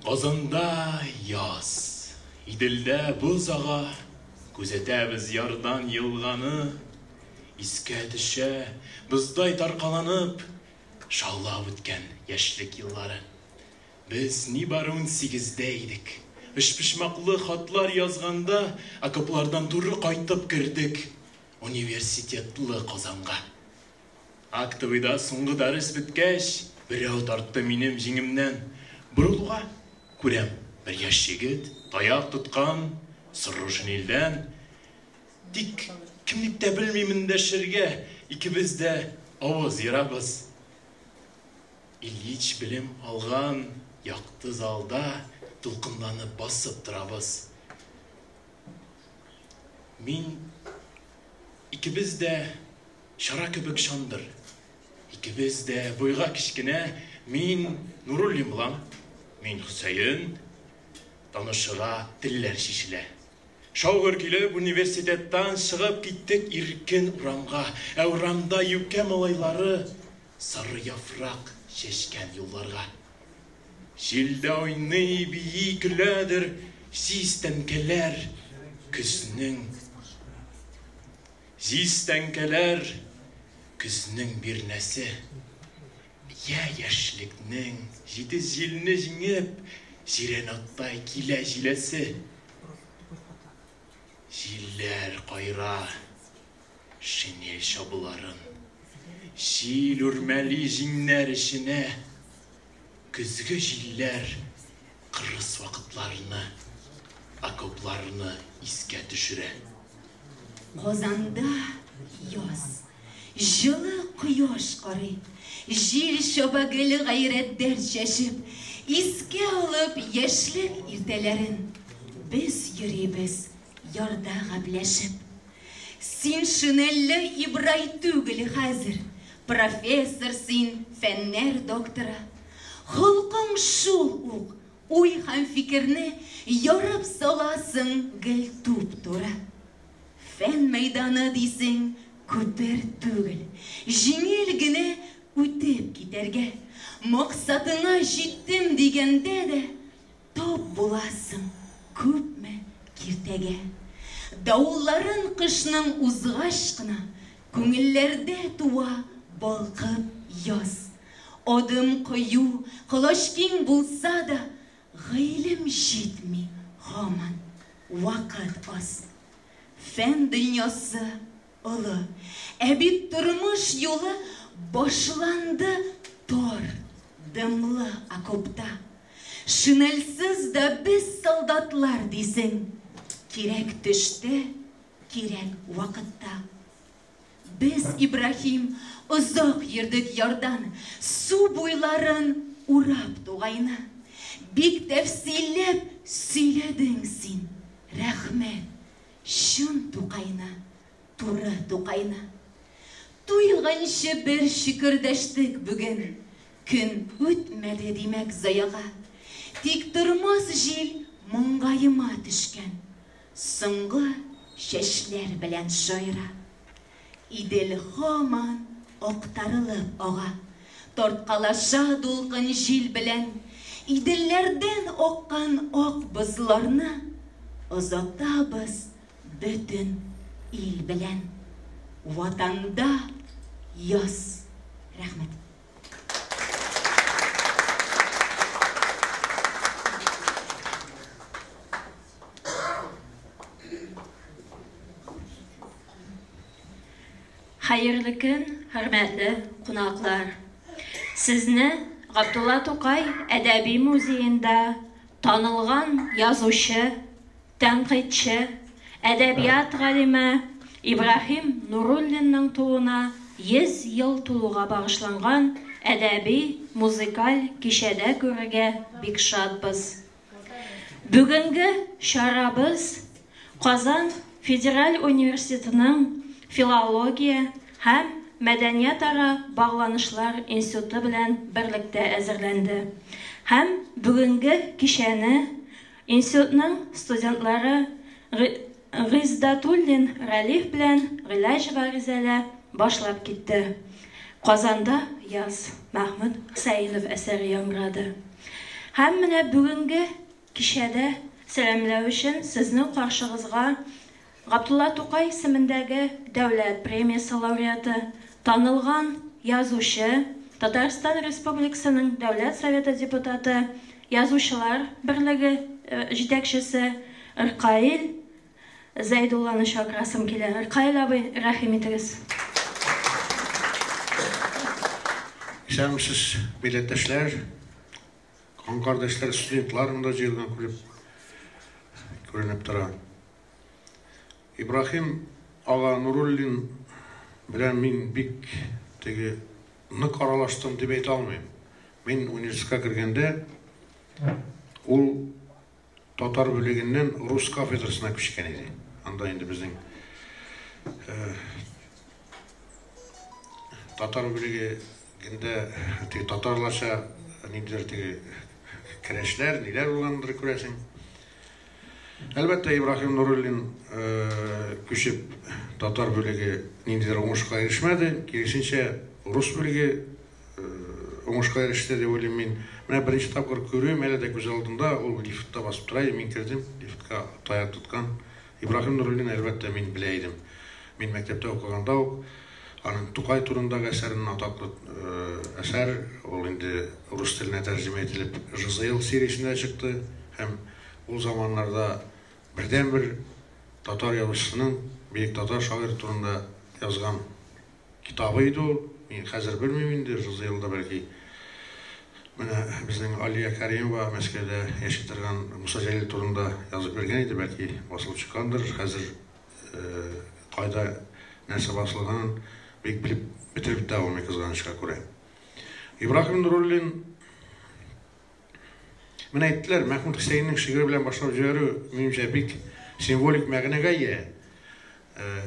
Казанда яз. Иделдә боз ага. Күзәтәбез ярдан елганы. Искә төшә, боздай таркаланып, шаулап үткән яшьлек еллары. Без нибары 18-дә идек. Өчпочмаклы хатлар язганда, окоплардан туры кайтып кердек университетлы Казанга. Актовыйда соңгы дәрес беткәч, берәү тартты минем җиңемнән. Борылуга күрәм, бер яшь егет таяк тоткан, соры шинельдән. Тик кем дип тә белмим эндәшергә, икебез дә авыз ерабыз. Ильич белем алган якты залда дулкынланып басып торабыз. Мин икебез дә чара кебек чандыр. Икебез дә буйга кечкенә. Мин Нуруллин булам, мин Хөсәен. Танышырга телләр чишелә. Шау-гөр килеп, университеттан чыгып киттек иркен урамга. Ә урамда юкә малайлары сары яфрак чәчкән юлларга. Җилдә уйный, бии, көләдер җиз тәңкәләр көзнең. Җиз тәңкәләр көзнең бирнәсе. Йә яшьлекнең җитез җилне җиңеп, җирән аттай килә җиләсе. Җилләр кайра шинель чабуларын. Җил үрмәли җиңнәр эченә. Көзге җилләр кырыс вакытларны, окопларны искә төшерә. Казанда яз. Җылы кояш карый. Җил чаба гел гайрәт дәрт чәчеп. Искә алып яшьлек иртәләрен, без йөрибез ярда гәпләшеп. Син шинельле Ибрай түгел хәзер, профессор син, фәннәр докторы. Холкың шул ук, уй һәм фикерне ярып саласың гел туп-туры. Фән мәйданы дисең, күпер түгел, җиңел генә үтеп китәргә. Максатыңа җиттем дигәндә дә, тап буласың күпме киртәгә. Давылларын кышның узгач кына, күңелләрдә туа балкып яз. Адым кыю, колач киң булса да, гыйлем җитми һаман, вакыт аз. Фән дөньясы олы, ә бит тормыш юлы башланды тар, дымлы окопта. Шинельсез дә без солдатлар дисең, кирәк төштә, кирәк вакытта. Без, Ибраһим, озак йөрдек ярдан, су буйларын урап тугайны. Бик тәфсилләп сөйләдең син, рәхмәт, чын Тукайны, туры Тукайны. Туйганчы бер чөкердәштек бүген, көн үтмәде, димәк, заяга. Тик тормас җил маңгаема төшкән, соңгы чәчләр белән шаяра. Идел һаман актарылып ага, тарткалаша дулкын җил белән. Иделләрдән аккан ак бозларны озатабыз бөтен ил белән. Ватанда яз. Рәхмәт. Хәерле көн, хөрмәтле кунаклар! Сезне Габдулла Тукай әдәби музеенда танылган язучы, тәнкыйтьче, әдәбият галиме Ибраһим Нуруллинның тууына 100 ел тулуга багышланган әдәби музыкаль кичәдә күрергә бик шатбыз. Бүгенге чарабыз Казан федераль университетының Филология һәм мәдәниятара багланышлар институты белән берлектә әзерләнде. Һәм бүгенге кичәне институтның студентлары Гыйздатуллин Рәлиф белән Гыйләҗева Ризәлә башлап китте. Казанда яз Мәхмүт Хөсәенов әсәре яңгырады. Һәм менә бүгенге кичәдә сәламләү өчен сезнең каршыгызга Габдулла Тукай исемендәге Дәүләт премиясе лауреаты, танылган язучы, Татарстан Республикасының Дәүләт Советы депутаты, Язучылар берлеге җитәкчесе Ркаил Зәйдулланы чакырасым килә. Ркаил абый, рәхим итегез. Исәнмесез, милләттәшләр, кан кардәшләр, студентлар монда җыелган күреп күренеп тора. Ибраһим ага Нуруллин белән мин бик теге нык аралаштым дип әйтә алмыйм. Мин университетка кергәндә ул татар бүлегеннән рус кафедрасына күчкән иде. Анда инде безнең татар бүлегендә теге татарларча ниндидер теге керәшләр, ниләр булгандыр, күрәсең. Әлбәттә, Ибраһим Нуруллин күчеп татар бүлеге ниндидер уңышка ирешмәде. Киресенчә, рус бүлеге уңышка иреште дип уйлыйм мин. Менә беренче тапкыр күрүем әле дә күз алдында, ул лифтта басып тора иде, мин кердем, лифтка таяк тоткан. Ибраһим Нуруллин, әлбәттә, мин белә идем. Мин мәктәптә укыганда ук аның Тукай турындагы әсәрен, атаклы әсәр, ул инде рус теленә тәрҗемә ителеп ЖЗЛ сериясендә чыкты һәм ул заманнарда бердәнбер татар язучысының, бөек татар шагыйре турында язган китабы иде ул. Мин хәзер белмим инде, ЖЗЛда бәлки менә безнең Алия Кәримова Мәскәүдә яши торган Муса Җәлил турында язып биргән иде, бәлки басылып чыккандыр. Хәзер кайда нәрсә басылганын бик белеп бетереп тә алмый, кызганычка күрә. Ибраһим Нуруллин. Менә әйттеләр, Мәхмүт Хөсәеннең шигыре белән башлап җибәрү, минемчә, бик символик мәгънәгә ия.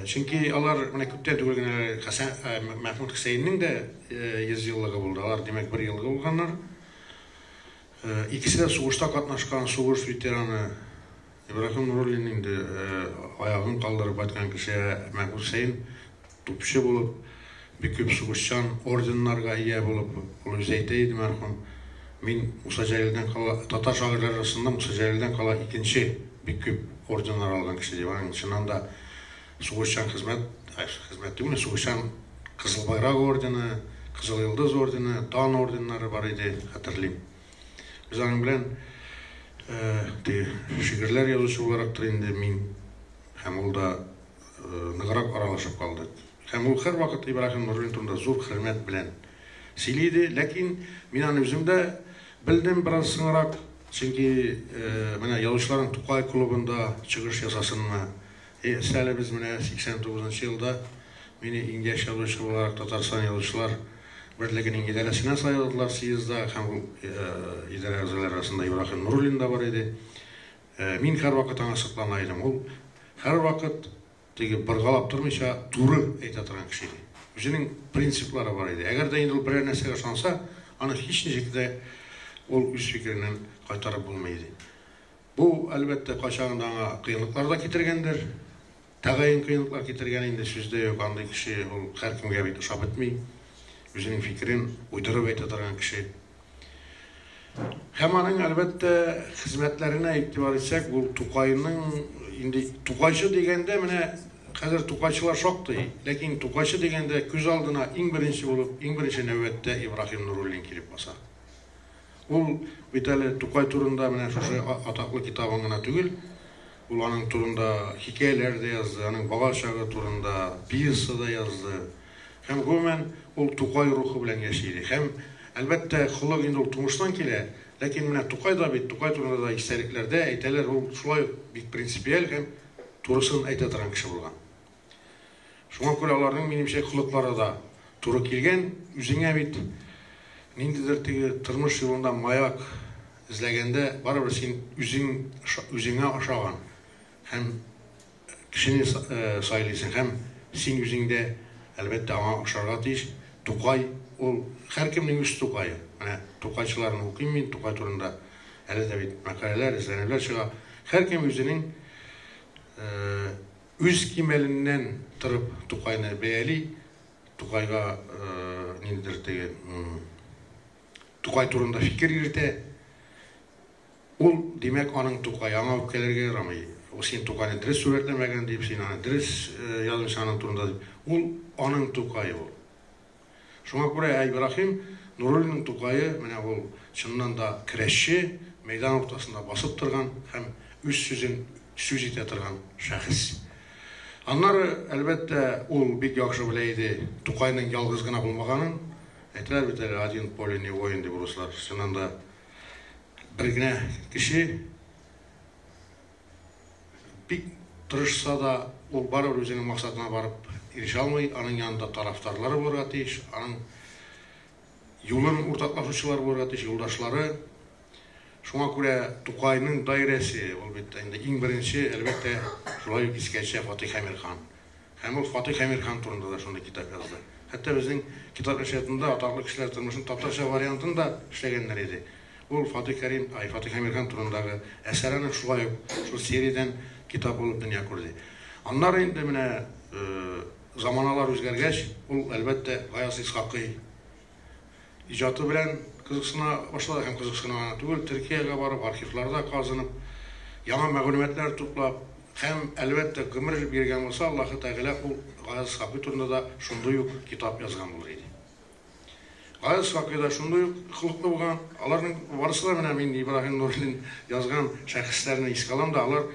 Чөнки алар менә күптән түгел генә Хәсән Мәхмүт Хөсәеннең дә 100 еллыгы булды. Алар, димәк, бер елгы булганнар. Икесе дә сугышта катнашкан, сугыш ветераны. Ибраһим Нуруллин инде аягын калдырып кайткан кеше, Мәхмүт Хөсәен тупчы булып, бик күп сугышчан орденнарга ия булып, ул үзе әйтә иде мәрхүм, мин Муса Җәлилдән кала, татар шагыйрьләре арасында Муса Җәлилдән кала икенче бик күп орденнар алган кеше дип. Аның чыннан да сугышчан хезмәт, хезмәт түгел, сугышчан Кызыл Байрак ордены, Кызыл Йолдыз ордены, Дан орденнары бар иде, хәтерлим. Без аның белән теге шигырьләр язучы буларактыр инде мин һәм ул да ныграк аралашып калдык. Һәм ул һәрвакыт Ибраһим Нуруллин турында зур хөрмәт белән сөйли иде. Ләкин мин аны үзем дә белдем бераз соңрак. Чөнки менә язучыларның Тукай клубында чыгыш ясасынмы, әле без менә 89 нчы елда мине иң яшь язучы буларак Татарстан Язучылар берлегенең идарәсенә сайладылар съездда, һәм ул идарә әгъзалары арасында Ибраһим Нуруллин да бар иде. Мин һәрвакыт аңа соклана идем. Ул һәрвакыт теге боргалап тормыйча туры әйтә торган кеше иде. Үзенең принциплары бар иде. Әгәр дә инде ул берәр нәрсәгә ышанса, аны һичничек тә ул үз фикереннән кайтарып булмый иде. Бу, әлбәттә, кайчагында аңа кыенлыклар да китергәндер. Тәгаен кыенлыклар китергән инде, сүз дә юк, андый кеше ул һәркемгә бит ошап бетми. Үзенең фикерен уйдырып әйтә торган кеше. Һәм аның, әлбәттә, хезмәтләренә игътибар итсәк, ул Тукайның инде Тукайчы дигәндә, менә хәзер тукайчылар шактый, ләкин тукайчы дигәндә күз алдына иң беренче булып, иң беренче нәүбәттә Ибраһим Нуруллин килеп баса. Ул бит әле Тукай турында менә шушы атаклы китабын гына түгел, ул аның турында хикәяләр дә язды, аның бала чагы турында пьеса да язды. Һәм, гомумән, ул Тукай рухы белән яши иде. Һәм, әлбәттә, холык инде ул тумыштан килә, ләкин менә Тукай да бит, Тукай турында да истәлекләрдә әйтәләр, ул шулай ук бик принципиаль һәм турысын әйтә торган кеше булган. Шуңа күрә аларның, минемчә, холыклары да туры килгән. Үзеңә бит ниндидер теге тормыш юлында маяк эзләгәндә, барыбер син үзең үзеңә ошаган һәм кешене сайлыйсың һәм син үзең дә, әлбәттә, аңа ошарга тиеш. Тукай ул һәркемнең үз Тукае. Менә тукайчыларны укыйм мин, Тукай турында әле дә бит мәкаләләр, эзләнүләр чыга. Һәркем үзенең үз кимәленнән торып Тукайны бәяли, Тукайга ниндидер теге Тукай турында фикер йөртә. Ул, димәк, аның Тукай, аңа үпкәләргә ярамый. Ул син Тукайны дөрес сурәтләмәгән дип, син аны дөрес язмыйсың аның турында дип. Ул аның Тукае ул. Шуңа күрә ә Ибраһим Нуруллинның Тукае менә ул чыннан да көрәшче, мәйдан уртасында басып торган һәм үз сүзен сүз итә торган шәхес. Аннары, әлбәттә, ул бик яхшы белә иде Тукайның ялгыз гына булмаганын. Әйтәләр бит әле, один в поле не воин дип урыслар. Чыннан да бер генә кеше бик тырышса да, ул барыбер үзенең максатына барып ирешә алмый. Аның янында тарафдарлары булырга тиеш, аның юлын уртаклашучылар булырга тиеш, юлдашлары. Шуңа күрә Тукайның даирәсе, ул бит инде иң беренче, әлбәттә, шулай ук искә Фатих Әмирхан. Һәм ул Фатих Әмирхан турында да шундый китап язды. Хәтта безнең китап нәшриятында атаклы кешеләр тормышын татарча вариантын да эшләгәннәр иде. Ул Фатих Кәрим, ай, Фатих Әмирхан турындагы әсәр аның шулай ук шул сериядән китап булып дөнья күрде. Аннары инде менә заманалар үзгәргәч, ул, әлбәттә, Гаяз Исхакый иҗаты белән кызыксына башлады һәм кызыксына гына түгел, Төркиягә барып, архивларда казынып, яңа мәгълүматлар туплап һәм, әлбәттә, гомер биргән булса, Аллаһы Тәгалә ул Гаяз Исхакый турында да шундый ук китап язган булыр иде. Гаяз Исхакый да шундый ук холыклы булган. Аларның барысы да менә мин Ибраһим Нуруллин язган шәхесләрне искә алам да, алар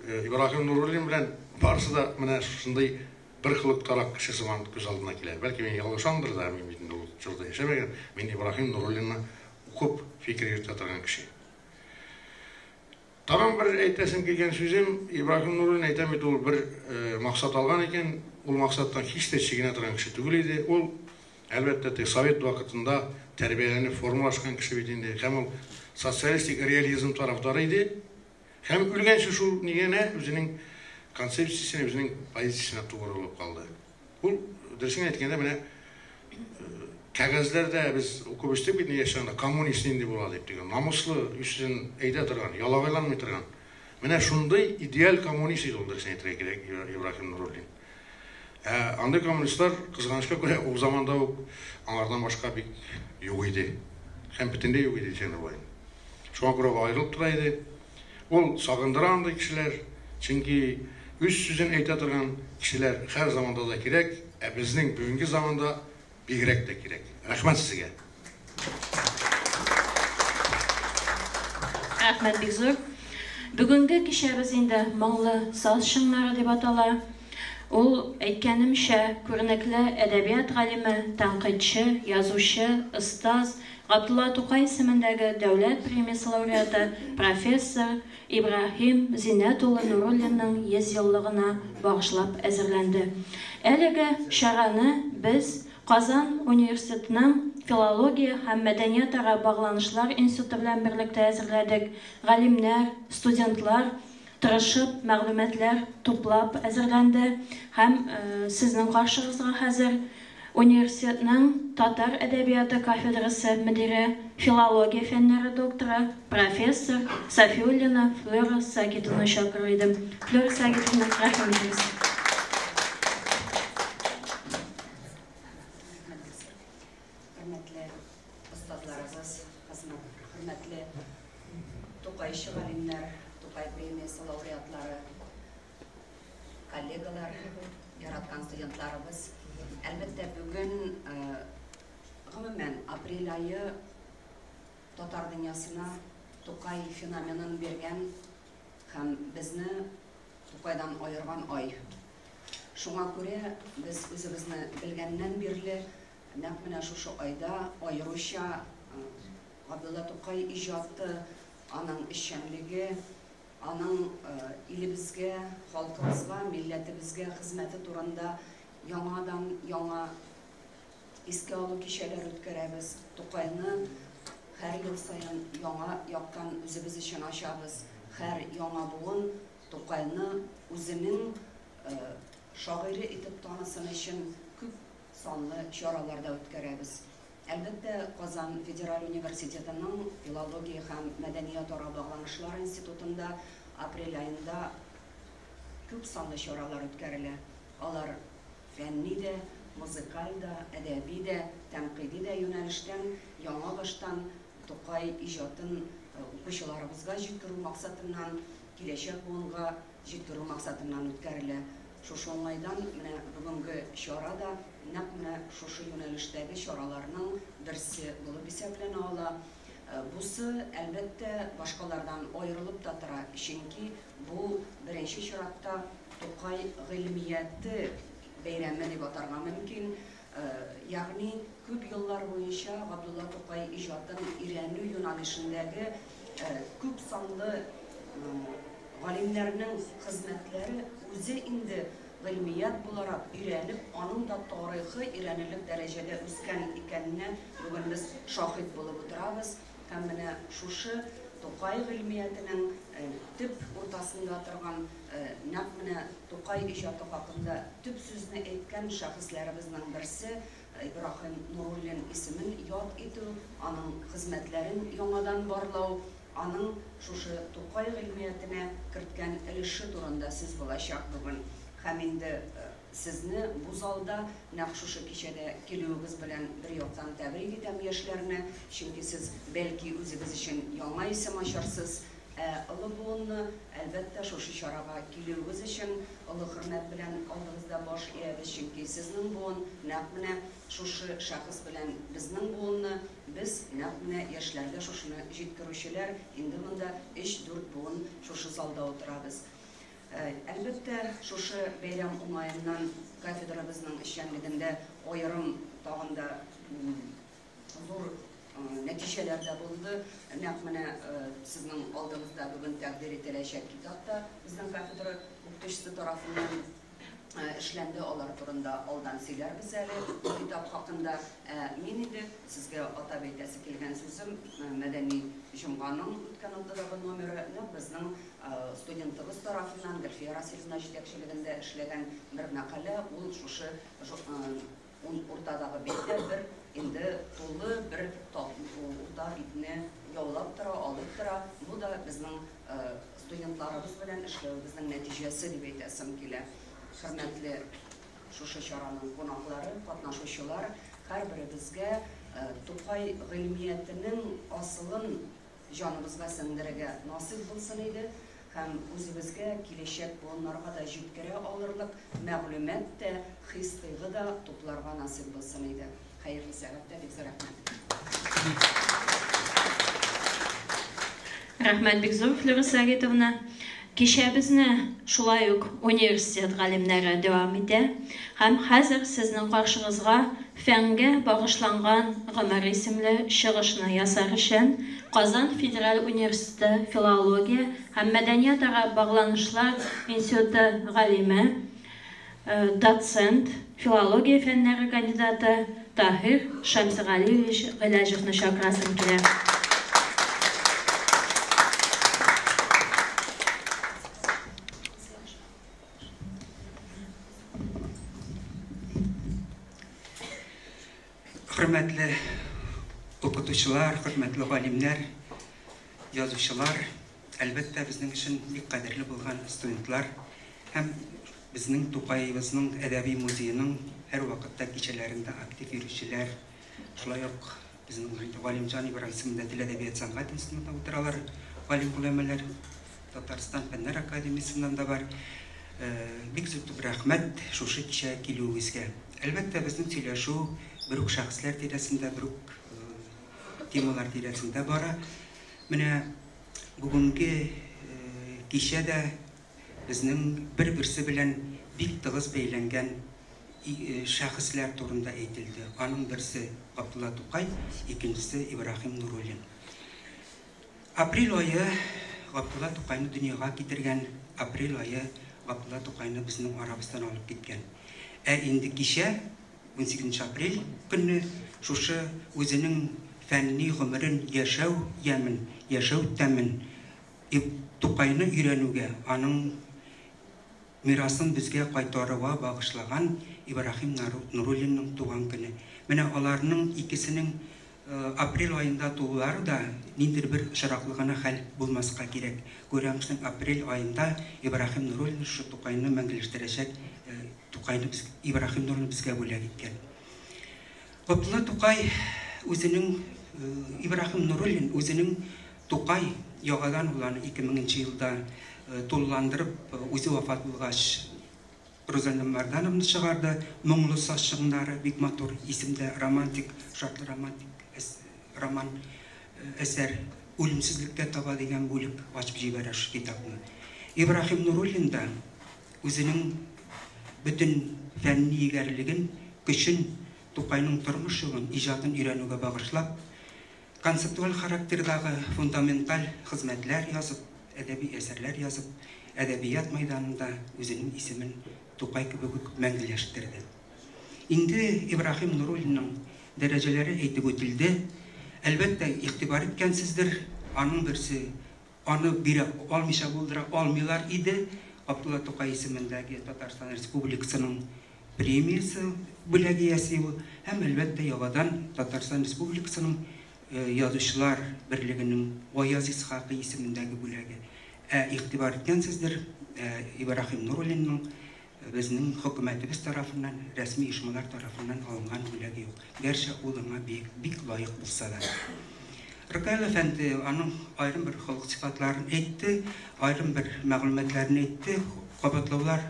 Ибраһим Нуруллин белән барысы да менә шундый бер холыктарак кеше сыман күз алдына килә. Бәлки мин ялгышамдыр да, мин бит инде ул чорда яшәмәгән, мин Ибраһим Нуруллинны укып фикер йөртә торган кеше. Тагын бер әйтәсем килгән сүзем, Ибраһим Нуруллин әйтәм бит, ул бер максат алган икән, ул максаттан һич тә чигенә торган кеше түгел иде. Ул, әлбәттә, теге совет вакытында тәрбияләнеп формалашкан кеше бит инде, һәм ул социалистик реализм тарафдары иде. Һәм үлгәнче шул нигәнә үзенең концепциясенә, үзенең позициясенә тугры булып калды. Ул, дөресен әйткәндә, менә кәгазьләрдә без укып үстек бит яшь чагында, коммунист нинди була дип дигән, намуслы, үз сүзен әйтә торган, ялагайланмый торган. Менә шундый идеаль коммунист иде ул, дөресен әйтергә кирәк, Ибраһим Нуруллин. Ә андый коммунистлар, кызганычка күрә, ул заманда ук аңардан башка бик юк иде. Һәм бөтенләй юк иде дисәң дә була инде. Шуңа күрә ул аерылып тора иде. Ул сагындыра андый кешеләр, чөнки үз сүзен әйтә торган кешеләр һәр заманда да кирәк, ә безнең бүгенге заманда бигрәк тә кирәк. Рәхмәт сезгә. Рәхмәт бик зур. Бүгенге кичәбез инде Моңлы саз чыңнары дип атала. Ул, әйткәнемчә, күренекле әдәбият галиме, тәнкыйтьче, язучы, остаз, Габдулла Тукай исемендәге дәүләт премиясе лауреаты, профессор Ибраһим Зиннәт улы Нуруллинның 100 еллыгына багышлап әзерләнде. Әлеге чараны без Казан университетының Филология һәм мәдәниятара багланышлар институты белән берлектә әзерләдек. Галимнәр, студентлар тырышып, мәгълүматлар туплап әзерләнде һәм сезнең каршыгызга хәзер университетның татар әдәбияты кафедрасы мөдире, филология фәннәре докторы, профессор Сафиуллина Флера Сагитовна чакырыр идем. Флера Сагитовна, рәхим итегез. Хөрмәтле остазларыбыз, хөрмәтле Тукайчы галимнәр, Тукай премиясе лауреатлары, коллегалар, яраткан студентларыбыз. Әлбәттә, бүген гомумән апрель ае татар дөньясына Тукай феноменын биргән һәм безне Тукайдан аерган ай. Шуңа күрә без үзебезне белгәннән бирле нәкъ менә шушы айда аеруча Габдулла Тукай иҗаты, аның эшчәнлеге, аның илебезгә, халкыбызга, милләтебезгә хезмәте турында яңадан яңа искә алу кичәләр үткәрәбез. Тукайны һәр ел саен яңа яктан үзебез өчен ачабыз. Һәр яңа буын Тукайны үзенең шагыйре итеп танысын өчен күп санлы чаралар да үткәрәбез. Әлбәттә, Казан федераль университетының филология һәм мәдәниятара багланышлар институтында апрель аенда күп санлы чаралар үткәрелә. Алар фәнни дә, музыкаль да, әдәби дә, тәнкыйди дә юнәлештән яңа баштан Тукай иҗатын укучыларыбызга җиткерү максатыннан, киләчәк буынга җиткерү максатыннан үткәрелә. Шушы уңайдан менә бүгенге чара да нәкъ менә шушы юнәлештәге чараларның берсе булып исәпләнә ала. Бусы, әлбәттә, башкалардан аерылып та тора, чөнки бу беренче чиратта Тукай гыйльмияте бәйрәме дип атарга мөмкин. Ягъни күп еллар буенча Габдулла Тукай иҗатын өйрәнү юнәлешендәге күп санлы галимнәрнең хезмәтләре үзе инде гыйльмият буларак өйрәнеп, аның да тарихы өйрәнерлек дәрәҗәдә үскән икәненә бүген без шаһит булып утырабыз. Һәм менә шушы Тукай гыйльмиятенең төп уртасында торган, нәкъ менә Тукай иҗаты хакында төп сүзне әйткән шәхесләребезнең берсе Ибраһим Нуруллин исемен яд итү, аның хезмәтләрен яңадан барлау, аның шушы Тукай гыйльмиятенә керткән өлеше турында сүз булачак бүген. Һәм инде сезне бу залда нәкъ шушы кичәдә килүегез белән бер яктан тәбрик итәм яшьләрне, чөнки сез бәлки үзегез өчен яңа исем ачарсыз, ә олы буынны, әлбәттә, шушы чарага килүегез өчен олы хөрмәт белән алдыгызда баш иябез, чөнки сезнең буын нәкъ менә шушы шәхес белән безнең буынны, без нәкъ менә яшьләргә шушыны җиткерүчеләр, инде монда өч-дүрт буын шушы залда утырабыз. Әлбәттә, шушы бәйрәм уңаеннан кафедрабызның эшчәнлегендә аерым тагын да зур нәтиҗәләр дә булды. Нәкъ менә сезнең алдыгызда бүген тәкъдир ителәчәк китап та безнең кафедра укытучысы тарафыннан эшләнде. Алар турында алдан сөйләрбез әле бу китап хакында. Мин инде сезгә атап әйтәсе килгән сүзем Мәдәни җомганың үткән атнадагы номеры нәкъ безнең студентыбыз тарафыннан Гөлфия Расиловна җитәкчелегендә эшләгән бер мәкалә, ул шушы уртадагы биттә бер инде тулы бер урта битне яулап тора, алып тора. Бу да безнең студентларыбыз белән эшләвебезнең нәтиҗәсе дип әйтәсем килә. Хөрмәтле шушы чараның кунаклары, катнашучылар, һәрберебезгә Тукай гыйльмиятенең асылын җаныбызга сеңдерергә насыйп булсын иде һәм үзебезгә, киләчәк буыннарга да җиткерә алырлык мәгълүмат та, хис-тойгы да тупларга насыйп булсын иде. Хәерле сәгатьтә, бик зур рәхмәт. Рәхмәт бик зур, Флюра Сагитовна. Кичәбезне шулай ук университет галимнәре дәвам итә. Һәм хәзер сезнең каршыгызга Фәнгә багышланган гомер исемле чыгышны ясар өчен Казан федераль университеты филология һәм мәдәниятара багланышлар институты галиме, доцент, филология фәннәре кандидаты Таһир Шәмсегалиевич Гыйләҗевны чакырасым килә. Хөрмәтле укытучылар, хөрмәтле галимнәр, язучылар, әлбәттә, безнең өчен бик кадерле булган студентлар һәм безнең Тукаебызның әдәби музееның һәрвакытта кичәләрендә актив йөрүчеләр, шулай ук безнең Галимҗан Ибрай исемендә тел әдәбият сәнгать институтында утыралар галим голәмәләр, Татарстан Фәннәр академиясеннән дә бар. Бик зур рәхмәт шушы кичәгә килүегезгә. Әлбәттә, безнең сөйләшү бер үк шәхесләр тирәсендә, бер үк темалар тирәсендә бара. Менә бүгенге кичә дә безнең бер-берсе белән бик тыгыз бәйләнгән шәхесләр турында әйтелде. Аның берсе Габдулла Тукай, икенчесе Ибраһим Нуруллин. Апрель ае Габдулла Тукайны дөньяга китергән, апрель ае Габдулла Тукайны безнең арабыздан алып киткән. Ә инде кичә, 18 апрель көнне, шушы үзенең фәнни гомерен, яшәү ямен, яшәү тәмен Тукайны өйрәнүгә, аның мирасын безгә кайтаруга багышлаган Ибраһим Нуруллинның туган көне. Менә аларның икесенең апрель аенда туулары да ниндидер бер очраклы гына хәл булмаска кирәк. Күрәмсең, апрель аенда Ибраһим Нуруллин шушы Тукайны мәңгеләштерәчәк Тукайны Ибраһим Нуруллин безгә бүләк иткән. Габдулла Тукай үзенең Ибраһим Нуруллин үзенең Тукай яңадан ул аны 2000 нче елда тулыландырып, үзе вафат булгач, Рузалия Мәрдановна чыгарды. Моңлы саз чыңнары бик матур исемдә романтик, шартлы романтик роман әсәр Үлемсезлеккә таба дигән бүлек ачып җибәрә шушы китапны. Ибраһим Нуруллин да үзенең бөтен фәнни егәрлеген, көчен Тукайның тормыш юлын, иҗатын өйрәнүгә багышлап, концептуаль характердагы фундаменталь хезмәтләр язып, әдәби әсәрләр язып, әдәбият мәйданында үзенең исемен Тукай кебек үк мәңгеләштерде. Инде Ибраһим Нуруллинның дәрәҗәләре әйтеп үтелде. Әлбәттә, игътибар иткәнсездер, аның берсе аны бирә алмыйча булдыра алмыйлар иде. Габдулла Тукай исемендәге Татарстан Республикасының премиясе бүләге иясе ул һәм, әлбәттә, яңадан Татарстан Республикасының Язучылар берлегенең Гаяз Исхакый исемендәге бүләге. Ә игътибар иткәнсездер, Ибраһим Нуруллинның безнең хөкүмәтебез тарафыннан, рәсми оешмалар тарафыннан алынган бүләге юк. Гәрчә ул аңа бик, бик лаек булса да. Ркаил әфәнде аның аерым бер холык-сыйфатларын әйтте, аерым бер мәгълүматларын әйтте. Кабатлаулар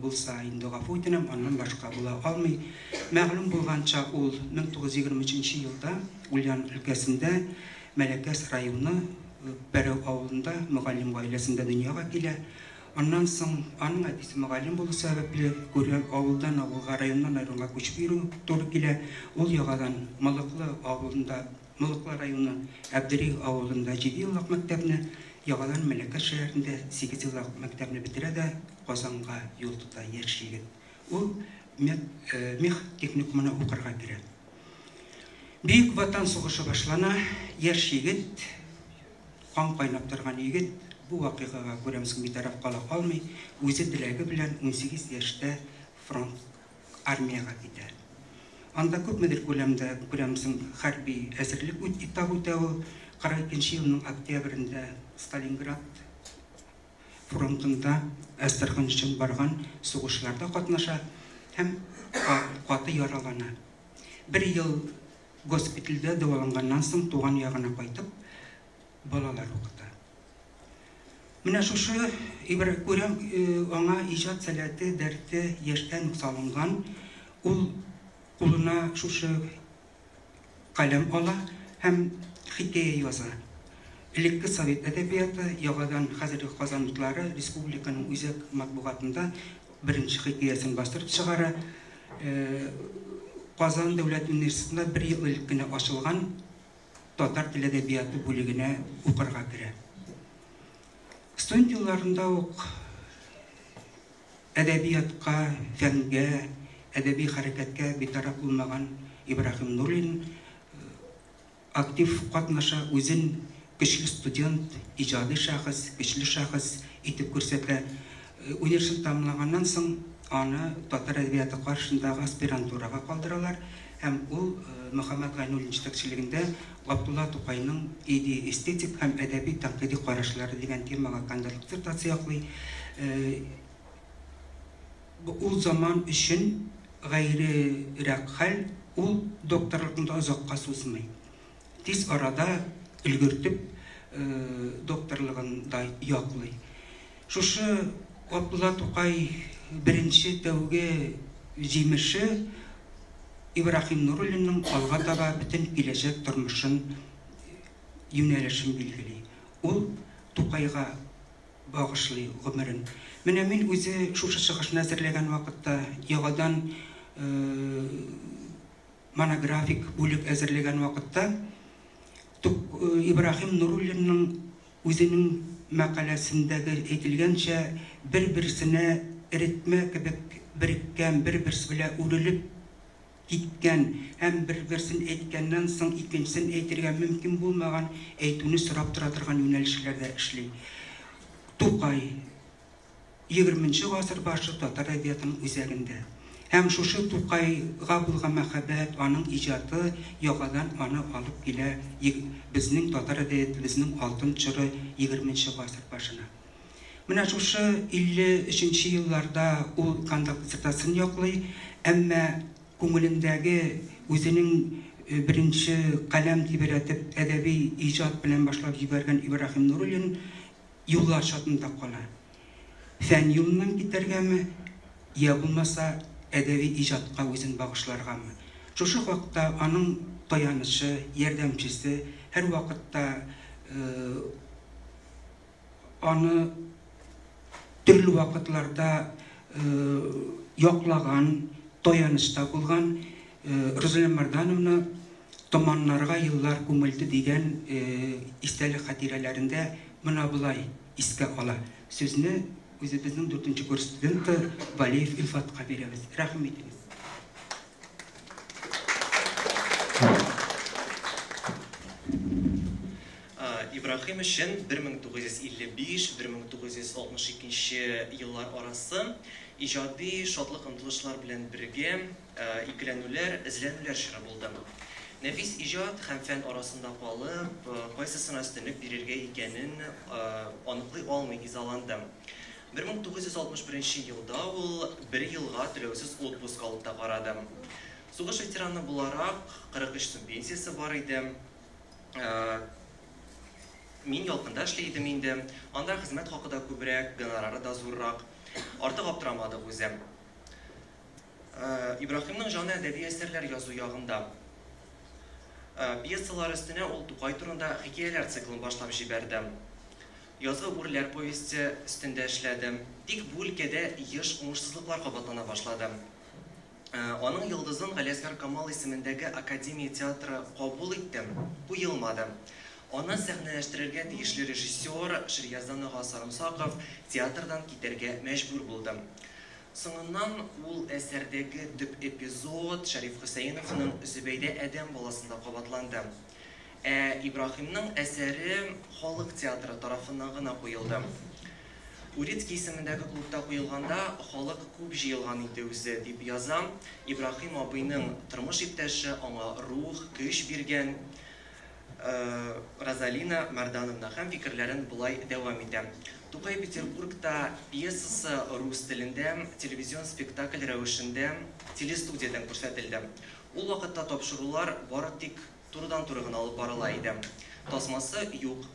булса, инде гафу үтенәм, аннан башка була алмый. Мәгълүм булганча, ул 1923 нче елда Ульян өлкәсендә Мәләкәс районы Пәрәү авылында мөгаллим гаиләсендә дөньяга килә. Аннан соң аның әтисе мөгаллим булу сәбәпле, күрә, авылдан авылга, районнан районга күчеп йөрү туры килә. Ул ягадан Мылыклы авылында, Мылыклы районы Әбдери авылында җидееллык мәктәпне, ягадан Мәләкәс шәһәрендә сигезьеллык мәктәпне бетерә дә Казанга юл тота яшь егет. Ул мед, мех техникумына укырга керә. Бөек Ватан сугышы башлана, яшь егет, кан кайнап торган егет бу вакыйгага, күрәмсең, битараф кала алмый, үзе теләге белән 18 яшьтә фронт, армиягә китә. Анда күпмедер күләмдә, күрәмсең, хәрби әзерлек этабы үтә ул. 42 нче елның октябрендә Сталинград фронтында Әстерхан өчен барган сугышларда катнаша һәм каты яралана. Бер ел госпитальдә дәваланганнан соң туган ягына кайтып, балалар укыта. Менә шушы күрәм, аңа иҗат сәләте, дәрте яшьтән үк салынган. Ул кулына шушы каләм ала һәм хикәя яза. Элекке совет әдәбияты, яңадан хәзерге Казан утлары республиканың үзәк матбугатында беренче хикәясен бастырып чыгара. Казан дәүләт университетында бер ел элек кенә ачылган татар теле әдәбияты бүлегенә укырга керә. Студент елларында ук әдәбиятка, фәнгә, әдәби хәрәкәткә битараф булмаган Ибраһим Нурлин актив катнаша, үзен көчле студент, иҗади шәхес, көчле шәхес итеп күрсәтә. Университет тәмамлаганнан соң аны татар әдәбияты каршындагы аспирантурага калдыралар һәм ул Мөхәммәт Гайнуллин җитәкчелегендә Габдулла Тукайның идея-эстетик һәм әдәби тәнкыйди карашлары дигән темага кандидатлык диссертация яклый. Ул заман өчен гайрерәк хәл, ул докторлыкны да озакка сузмый. Тиз арада өлгертеп докторлыгын да яклый. Шушы Габдулла Тукай беренче тәүге җимеше Ибраһим Нуруллинның алга таба бөтен киләчәк тормышын юнәлешен билгели. Ул Тукайга багышлый гомерен. Менә мин үзе шушы чыгышны әзерләгән вакытта, яңадан монографик бүлек әзерләгән вакытта Ибраһим Нуруллинның үзенең мәкаләсендәге әйтелгәнчә, бер-берсенә эретмә кебек береккән, бер-берсе белән үрелеп киткән һәм бер-берсен әйткәннән соң икенчесен әйтергә мөмкин булмаган әйтүне сорап тора торган юнәлешләрдә эшли. Тукай, егерменче гасыр башы татар әдәбиятының үзәгендә. Һәм шушы Тукайга булган мәхәббәт, аның иҗаты яңадан аны алып килә безнең татар әдәбиятыбызның алтын чоры егерменче гасыр башына. Менә шушы 53 нче елларда ул кандидат диссертациясен яклый, әмма күңелендәге үзенең Беренче каләм тибрәтеп әдәби иҗат белән башлап җибәргән Ибраһим Нуруллин юллар чатында кала. Фән юлыннан китәргәме, я булмаса әдәби иҗатка үзен багышларгамы? Шушы хакта аның таянычы, ярдәмчесе һәр вакытта аны төрле вакытларда яклаган, таянычта булган Рузилә Мәрдановна «Томаннарга еллар күмелде» дигән истәлек хатирәләрендә менә болай искә ала. Сүзне үзебезнең 4 курс студенты Валеев Илфатка бирәбез. Рәхим итегез. Ибраһим өчен 1955-1962 еллар арасы иҗади шатлык омтылышлар белән бергә икеләнүләр, эзләнүләр чоры булды. Нәфис иҗат һәм фән арасында калып, кайсысына өстенлек бирергә икәнен аныклый алмый изаланды. 1961 елда ул бер елга түләүсез отпуск алып та карады. Сугыш ветераны буларак 43 сум пенсиясе бар иде. Мин Ялкында эшли идем инде. Анда хезмәт хакы да күбрәк, гонорары да зуррак. Артык аптырамадык үзе. Ибраһимның җаны әдәби әсәрләр язу ягында. Пьесалар өстенә ул Тукай турында хикәяләр циклын башлап җибәрде. Язгы үрләр повесте өстендә эшләде. Тик бу өлкәдә еш уңышсызлыклар кабатлана башлады. Аның йолдызын Галиәсгар Камал исемендәге Академия театры кабул итте, куелмады. Аны сәхнәләштерергә тиешле режиссер Ширяздан ага Сарымсаков театрдан китәргә мәҗбүр булды. Соңыннан ул әсәрдәге төп эпизод Шәриф Хөсәеновның Зөбәйдә адәм баласында кабатланды. Ә Ибраһимның әсәре халык театры тарафыннан гына куелды. Урицкий исемендәге клубта куелганда халык күп җыелган иде үзе, дип яза. Ибраһим абыйның тормыш иптәше аңа рух, көч биргән Розалина Мәрдановна һәм фикерләрен болай дәвам итә. Тукай Петербургта пьесасы рус телендә телевизион спектакль рәвешендә телестудиядән күрсәтелде. Ул вакытта тапшырулар бары тик турыдан-туры гына алып барыла иде. Тасмасы юк.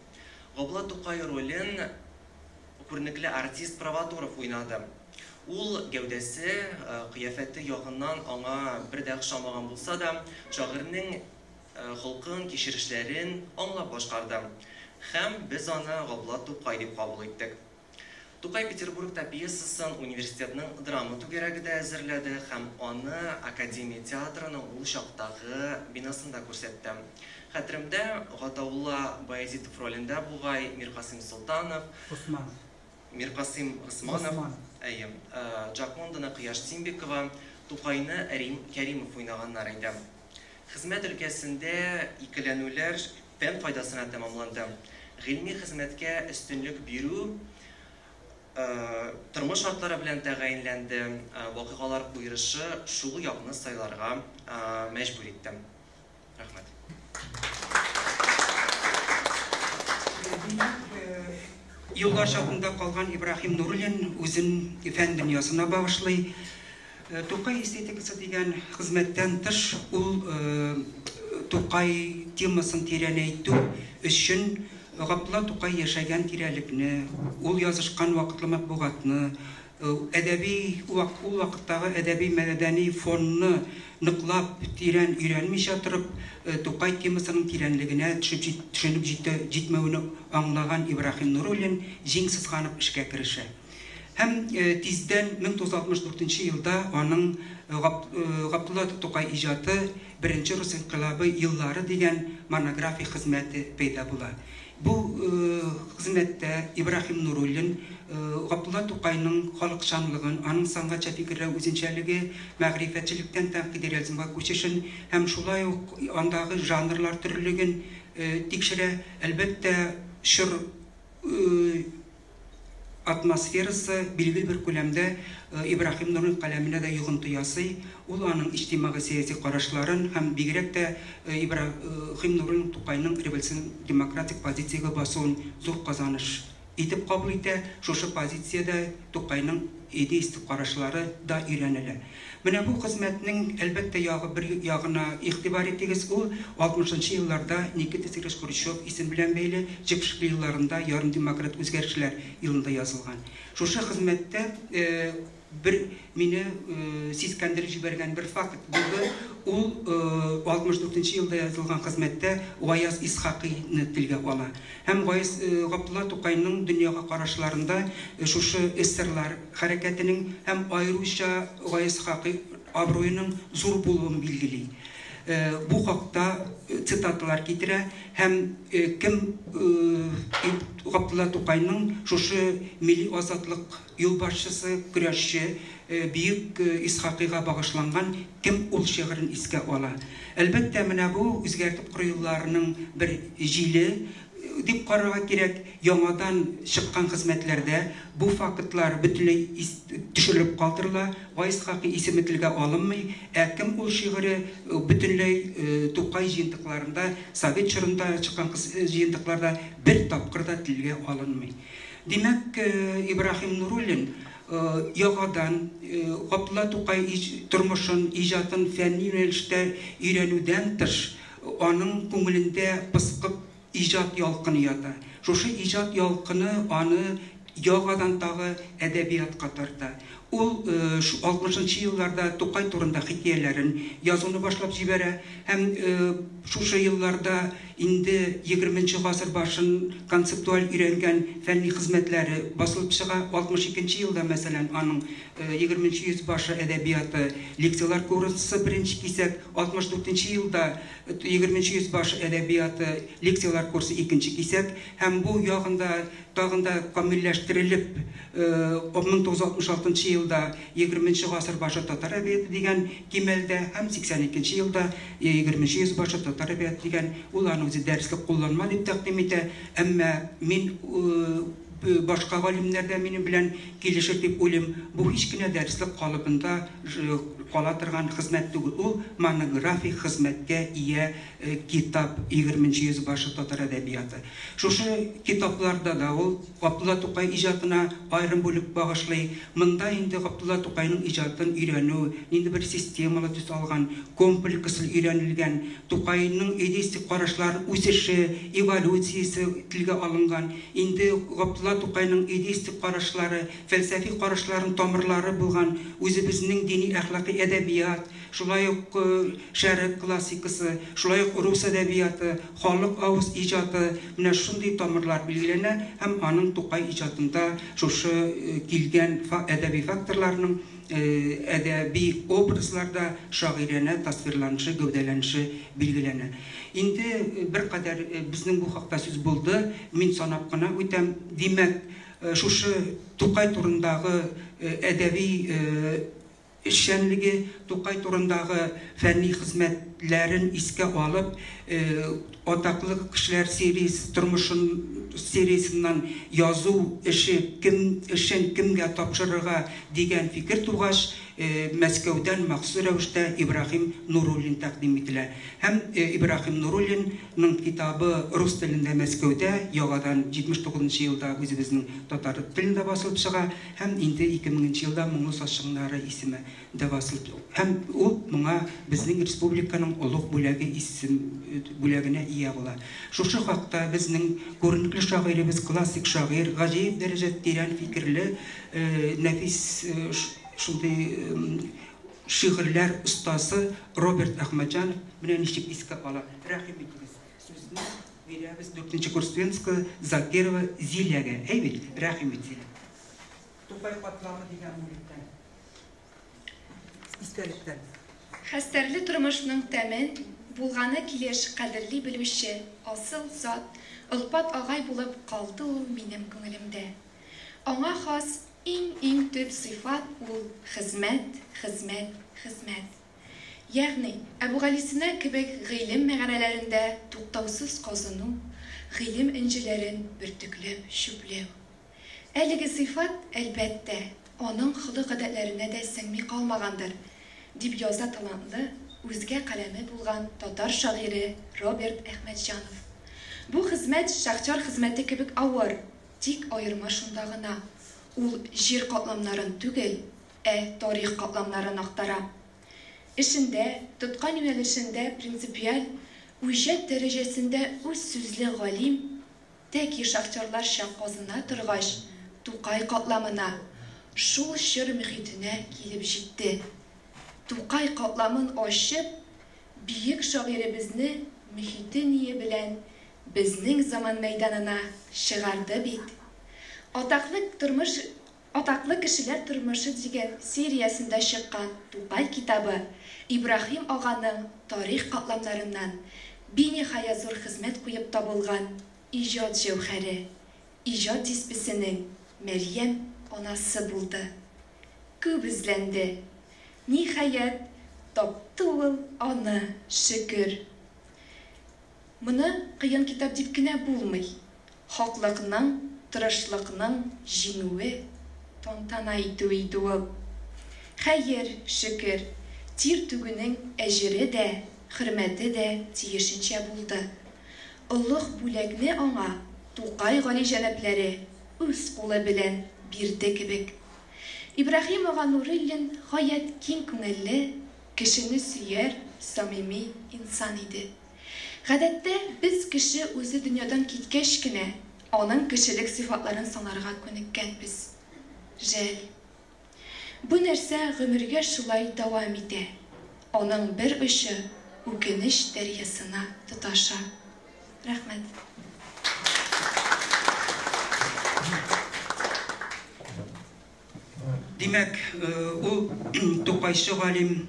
Габдулла Тукай ролен күренекле артист Провоторов уйнады. Ул гәүдәсе, кыяфәте ягыннан аңа бер дә охшамаган булса да, шагыйрьнең холкын, кичерешләрен аңлап башкарды. Һәм без аны Габдулла Тукай дип кабул иттек. Тукай Петербургта пьесасын университетның драма түгәрәге дә әзерләде һәм аны Академия театрының ул чактагы бинасында күрсәтте. Хәтеремдә Гатаулла Баязитов ролендә бугай Миркасыйм Солтанов, Усманов. Миркасыйм Госманов, әйе, Джаконданы Кояш Тимбикова, Тукайны Рим Кәримов уйнаганнар иде. Хезмәт өлкәсендә икеләнүләр фән файдасына тәмамланды. Гыйльми хезмәткә өстенлек бирү тормыш шартлары белән тәгаенләнде, вакыйгалар куерышы шул якны сайларга мәҗбүр итте. Рәхмәт. Юллар чатында калган Ибраһим Нуруллин үзен фән дөньясына багышлый. Тукай эстетикасы дигән хезмәттән тыш ул Тукай темасын тирәнәйтү өчен Габдулла Тукай яшәгән тирәлекне, ул язышкан вакытлы матбугатны, әдәби ул вакыттагы әдәби мәдәни фонны ныклап тирән өйрәнмичә торып, Тукай темасының тирәнлегенә төшеп төшенеп җитмәвен аңлаган Ибраһим Нуруллин җиң сызганып эшкә керешә. Һәм тиздән 1964 елда аның Габдулла Тукай иҗаты Беренче рус инкыйлабы еллары дигән монографик хезмәте пәйда була. Бу хезмәттә Ибраһим Нуруллин Габдулла Тукайның халыкчанлыгын, аның сәнгатьчә фикерләү үзенчәлеге, мәгърифәтчелектән тәнкыйди реализмга күчешен һәм шулай ук андагы жанрлар төрлелеген тикшерә. Әлбәттә, чор атмосферасы билгеле бер күләмдә Ибраһим Нуруллин каләменә дә йогынты ясый. Ул аның иҗтимагый сәяси карашларын һәм бигрәк тә Ибраһим Нуруллин Тукайның революцион демократик позициягә басуын зур казаныш итеп кабул итә, шушы позициядә Тукайның идеистик карашлары да өйрәнелә. Менә бу хезмәтнең, әлбәттә, ягы бер ягына игътибар итегез, ул 60 нчы елларда Никита Сергеевич Хрущев исем белән бәйле чыпчыклы елларында ярымдемократ үзгәрешләр елында язылган. Шушы хезмәттә бер мине сискәндереп җибәргән бер факт булды. Ул 64 нче елда язылган хезмәттә Гаяз Исхакыйны телгә ала. Һәм Гаяз Габдулла Тукайның дөньяга карашларында шушы эсерлар хәрәкәтенең һәм аеруча Гаяз Исхакый абруеның зур булуын билгели. Бу хакта цитаталар китерә һәм кем Габдулла Тукайның шушы милли азатлык юлбашчысы, көрәшче бөек Исхакыйга багышланган Кем ул шигырен искә ала. Әлбәттә, менә бу үзгәртеп кору елларының бер җиле дип карарга кирәк. Яңадан чыккан хезмәтләрдә бу фактлар бөтенләй төшерелеп калдырыла, Гаяз Исхакый исеме телгә алынмый, ә Кем ул шигыре бөтенләй Тукай җыентыкларында, совет чорында чыккан җыентыкларда бер тапкыр да телгә алынмый. Димәк, Ибраһим Нуруллин яңадан Габдулла Тукай тормышын, иҗатын фәнни юнәлештә өйрәнүдән тыш, аның күңелендә пыскып иҗат ялкыны ята. Шушы иҗат ялкыны аны яңадан тагы әдәбиятка тарта. Ул 60 нчы елларда Тукай турында хикәяләрен язуны башлап җибәрә һәм шушы елларда инде егерменче гасыр башын концептуаль өйрәнгән фәнни хезмәтләре басылып чыга. 62 нче елда, мәсәлән, аның Егерменче йөз башы әдәбияты лекцияләр курсы беренче кисәк, 64 нче елда Егерменче йөз башы әдәбияты лекцияләр курсы икенче кисәк һәм бу ягында тагын да камилләштерелеп, 1966 нчы елда Егерменче гасыр башы татар әдәбияты дигән кимәлдә һәм 82 нче елда Егерменче йөз башы татар әдәбияты дигән, ул аны үзе дәреслек кулланма дип тәкъдим итә, әмма мин башка галимнәр дә минем белән килешер дип уйлыйм, бу һич кенә дәреслек калыбында кала торган хезмәт түгел, ул монографик хезмәткә ия китап, Егерменче йөз башы татар әдәбияты. Шушы китапларда да ул Габдулла Тукай иҗатына аерым бүлек багышлый. Монда инде Габдулла Тукайның иҗатын өйрәнү нинди бер системалы төс алган, комплекслы өйрәнелгән, Тукайның идеистик карашлары үсеше, эволюциясе телгә алынган. Инде Габдулла Тукайның идеистик карашлары, фәлсәфи карашларының тамырлары булган үзебезнең дини-әхлакый әдәбият, Шулай ук шәрык классикасы, шулай ук рус әдәбияты, халык авыз иҗаты, менә шундый тамырлар билгеләнә һәм аның Тукай иҗатында шушы килгән әдәби факторларның әдәби образларда шагыйранә тасвирланышы, гәүдәләнеше билгеләнә. Инде беркадәр безнең бу хакта сүз булды, мин санап кына үтәм. Димәк, шушы Тукай турындагы әдәби Эшчәнлеге, Тукай турындагы фәнни хезмәтләрен искә алып, Атаклы кешеләр сериясе тормышын сериясеннән язу эше кем эшен кемгә тапшырырга дигән фикер тугач, Мәскәүдән махсус рәвештә Ибраһим Нуруллин тәкъдим ителә. Һәм Ибраһим Нуруллинның китабы рус телендә Мәскәүдә яңадан 79 нчы елда үзебезнең татар телендә басылып чыга. Һәм инде 2000 нче елда Моңлы саз чыңнары исеме дә басылып һәм ул моңа безнең республиканың олуг бүләге исем бүләгенә ия була. Шушы хакта безнең күренекле шагыйребез, классик шагыйрь, гаҗәеп дәрәҗәдә тирән фикерле, нәфис шундый шигырьләр остасы Роберт Әхмәтҗанов менә ничек искә ала. Рәхим итегез, сүзне бирәбез дүртенче курс студентскасы Закирова Зиләгә. Әй бит, рәхим ит, Зилә. Тукай катламы дигән бүлектән. Истәлектән. Хәстәрле тормышның тәмен булганы килеш кадерли белүче асыл зат, олпат агай булып калды ул минем күңелемдә. Аңа хас иң-иң төп сыйфат ул, хезмәт, хезмәт, хезмәт. Ягъни, Әбүгалисина кебек гыйлем мәгарәләрендә туктаусыз казыну, гыйлем энҗеләрен бөртекләп чүпләү. Әлеге сыйфат, әлбәттә, аның холык-гадәтләренә дә сеңми калмагандыр, дип яза талантлы, үзгә каләме булган татар шагыйре Роберт Әхмәтҗанов. Бу хезмәт шахтер хезмәте кебек авыр. Тик аерма шунда гына, ул җир катламнарын түгел, ә тарих катламнарын актара. Эшендә, тоткан юнәлешендә принципиаль, үҗәт дәрәҗәсендә үзсүзле галим, тәки шахтерларча казына торгач, Тукай катламына, шул чор мөхитенә килеп җитте. Тукай катламын ачып, бөек шагыйребезне мөхите-ние белән безнең заман мәйданына чыгарды бит. Атаклы тормыш Атаклы кешеләр тормышы дигән сериясендә чыккан Тукай китабы Ибраһим аганың тарих катламнарыннан биниһая зур хезмәт куеп табылган иҗат җәүһәре, иҗат дисбесенең Мәрьям анасы булды. Күп эзләнде. Ниһаять, тапты ул аны, шөкер. Моны кыен китап дип кенә булмый. Хаклыкның, тырышлыкның җиңүе, тантана итүе иде ул. Хәер, шөкер, тир түгүнең әҗере дә, хөрмәте дә тиешенчә булды. Олуг бүләкне аңа Тукай галиҗәнапләре үз кулы белән бирде кебек. Ибраһим ага Нуруллин гаять киң күңелле, кешене сөяр, самими инсан иде. Гадәттә, без кеше үзе дөньядан киткәч кенә, аның кешелек сыйфатларын санарга күнеккәнбез. Жәл. Бу нәрсә гомергә шулай дәвам итә, аның бер очы үкенеч дәрьясына тоташа. Рәхмәт. Димәк, ул Тукайчы галим,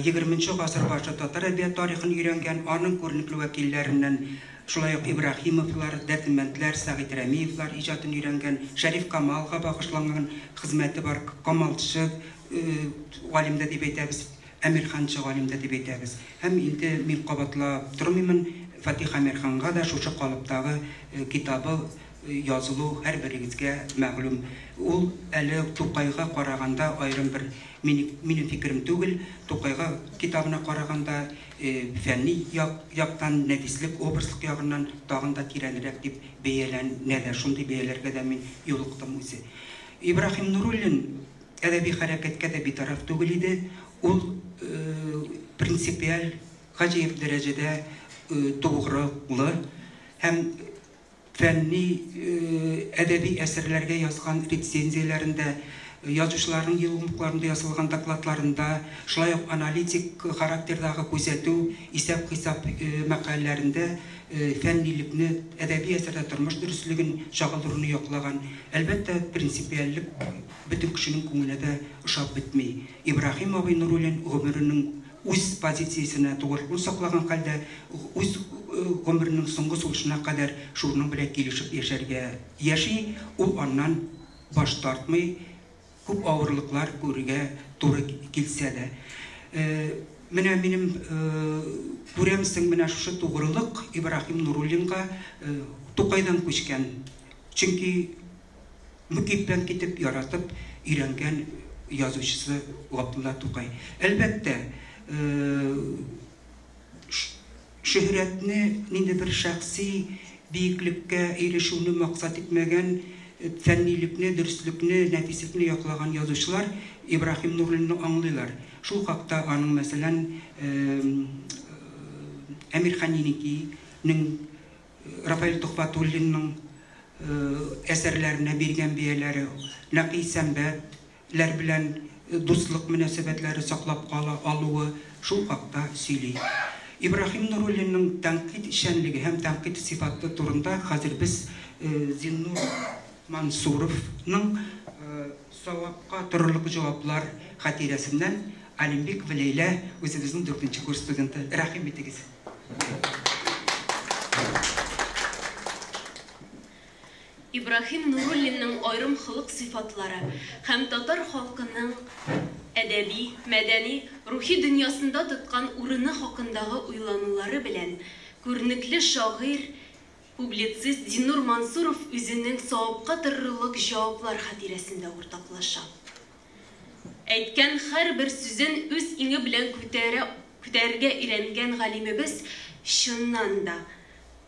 егерменче гасыр башы татар әдәбият тарихын өйрәнгән, аның күренекле вәкилләреннән, шулай ук Ибраһимовлар, Дәрдемәндләр, Сәгыйть Рәмиевлар иҗатын өйрәнгән, Шәриф Камалга багышланган хезмәте бар, Камалчы галим дә дип әйтәбез, Әмирханчы галим дә дип әйтәбез. Һәм инде мин кабатлап тормыймын, Фатих Әмирханга да шушы калыптагы китабы язылу һәрберегезгә мәгълүм. Ул әле Тукайга караганда аерым бер, минем фикерем түгел, Тукайга китабына караганда фәнни яктан, нәфислек, образлык ягыннан тагын да тирәнрәк дип бәяләнә дә, шундый бәяләргә дә мин юлыктым үзе. Ибраһим Нуруллин әдәби хәрәкәткә дә битараф түгел иде. Ул принципиаль, гаҗәеп дәрәҗәдә тугрылы һәм фәнни, әдәби әсәрләргә язган рецензияләрендә, язучыларның еллыкларында ясалган докладларында, шулай ук аналитик характердагы күзәтү, исәп-хисап мәкаләләрендә фәннилекне, әдәби әсәрдә тормыш дөреслеген чагылдыруны яклаган. Әлбәттә, принципиальлек бөтен кешенең күңеленә дә ошап бетми. Ибраһим абый Нуруллин гомеренең үз позициясенә тугрылыкны саклаган хәлдә, үз гомеренең соңгы сулышына кадәр шуның белән килешеп яшәргә яши, ул аннан баш тартмый, күп авырлыклар күрергә туры килсә дә. Менә минем күрәмсең, менә шушы тугрылык Ибраһим Нуруллинга Тукайдан күчкән. Чөнки мөкиббән китеп, яратып өйрәнгән язучысы Габдулла Тукай. Әлбәттә, шөһрәтне нинди бер шәхси биеклеккә ирешүне максат итмәгән, фәннилекне, дөреслекне, нәфислекне яклаган язучылар Ибраһим Нуруллинны аңлыйлар. Шул хакта аның, мәсәлән, Әмирхан Еникинең, Рафаэль Төхвәтуллинның әсәрләренә биргән бәяләре, Нәкый Исәнбәтләр белән дуслык мөнәсәбәтләре саклап кала алуы шул хакта сөйли. Ибраһим Нуруллинның тәнкыйть эшчәнлеге һәм тәнкыйть сыйфаты турында хәзер без Зиннур Мансуровның Савапка торырлык җаваплар хатирәсеннән Алимбекова Ләйлә, үзебезнең дүртенче курс студенты. Рәхим итегез. Ибраһим Нуруллинның аерым холык-сыйфатлары һәм татар халкының әдәби, мәдәни, рухи дөньясында тоткан урыны хакындагы уйланулары белән күренекле шагыйрь, публицист Зиннур Мансуров үзенең Савапка торырлык җаваплар хатирәсендә уртаклаша. Әйткән һәрбер сүзен үз иңе белән күтәрә күтәрергә өйрәнгән галимебез, чыннан да,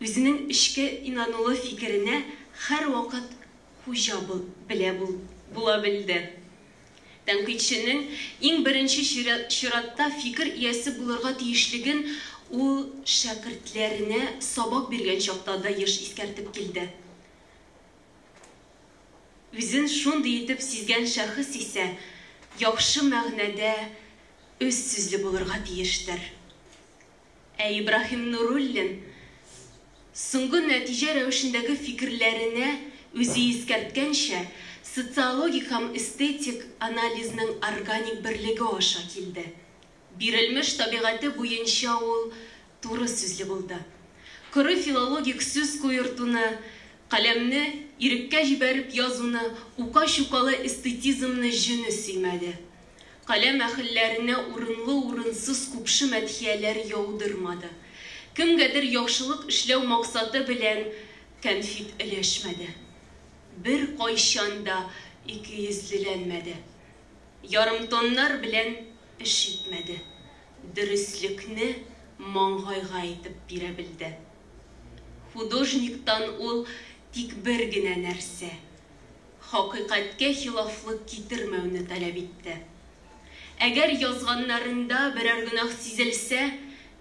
үзенең эчке инанулы фикеренә һәрвакыт хуҗа белә була белде. Тәнкыйтьченең иң беренче чиратта фикер иясе булырга тиешлеген ул шәкертләренә сабак биргән чакта да еш искәртеп килде. Үзен шундый итеп сизгән шәхес исә яхшы мәгънәдә үзсүзле булырга тиештер. Ә Ибраһим Нуруллин соңгы нәтиҗә рәвешендәге фикерләренә үзе искәрткәнчә, социологик һәм эстетик анализның органик берлеге аша килде. Бирелмеш табигате буенча ул туры сүзле булды. Коры филологик сүз куертуны, каләмне иреккә җибәреп язуны, ука-чукалы эстетизмны җене сөймәде. Каләм әһелләренә урынлы-урынсыз купшы мәдхияләр яудырмады. Кемгәдер яхшылык эшләү максаты белән кәнфит өләшмәде. Беркайчан да икейөзлеләнмәде. Ярымтоннар белән эш итмәде. Дөреслекне маңгайга әйтеп бирә белде. Художниктан ул тик бер генә нәрсә – хакыйкатькә хилафлык китермәүне таләп итте. Әгәр язганнарында берәр гөнаһ сизелсә,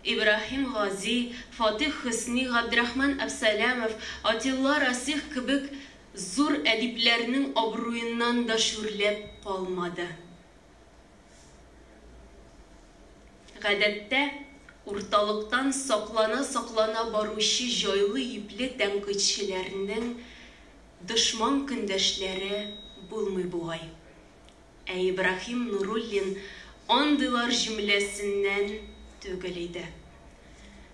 Ибраһим Гази, Фатих Хөсни, Габдрахман Әбсәләмов, Атилла Расих кебек зур әдипләрнең абруеннан да шүрләп калмады. Гадәттә, урталыктан саклана-саклана баручы җайлы-ипле тәнкыйтьчеләрнең дошман-көндәшләре булмый бугай. Ә Ибраһим Нуруллин андыйлар җөмләсеннән түгел иде.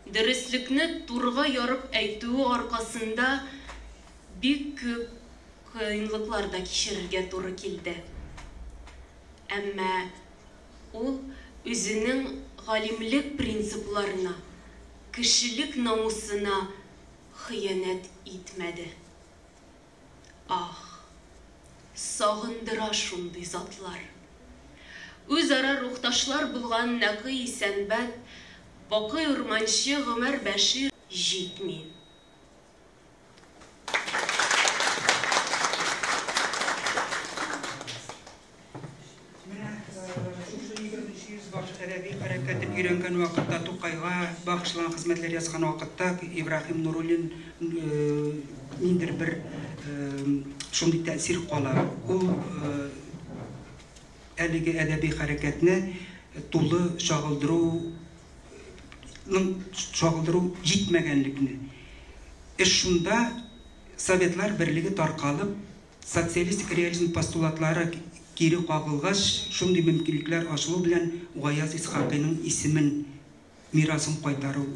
Дөреслекне турыга ярып әйтүе аркасында бик күп кыенлыклар да кичерергә туры килде. Әмма ул үзенең галимлек принципларына, кешелек намусына хыянәт итмәде. Ах, сагындыра шундый затлар! Үзара рухташлар булган Нәкый Исәнбәт, Бакый Урманче, Гомәр Бәшир җитми. Менә шушы егерменче йөз башы әдәби хәрәкәтен өйрәнгән вакытта, Тукайга багышланган хезмәтләр язган вакытта Ибраһим Нуруллин ниндидер бер шундый тәэсир кала. Ул әлеге әдәби хәрәкәтне тулы чагылдыру чагылдыру җитмәгәнлекне. Эш шунда, Советлар Берлеге таркалып, социалистик реализм постулатлары кире кагылгач, шундый мөмкинлекләр ачылу белән Гаяз Исхакыйның исемен, мирасын кайтару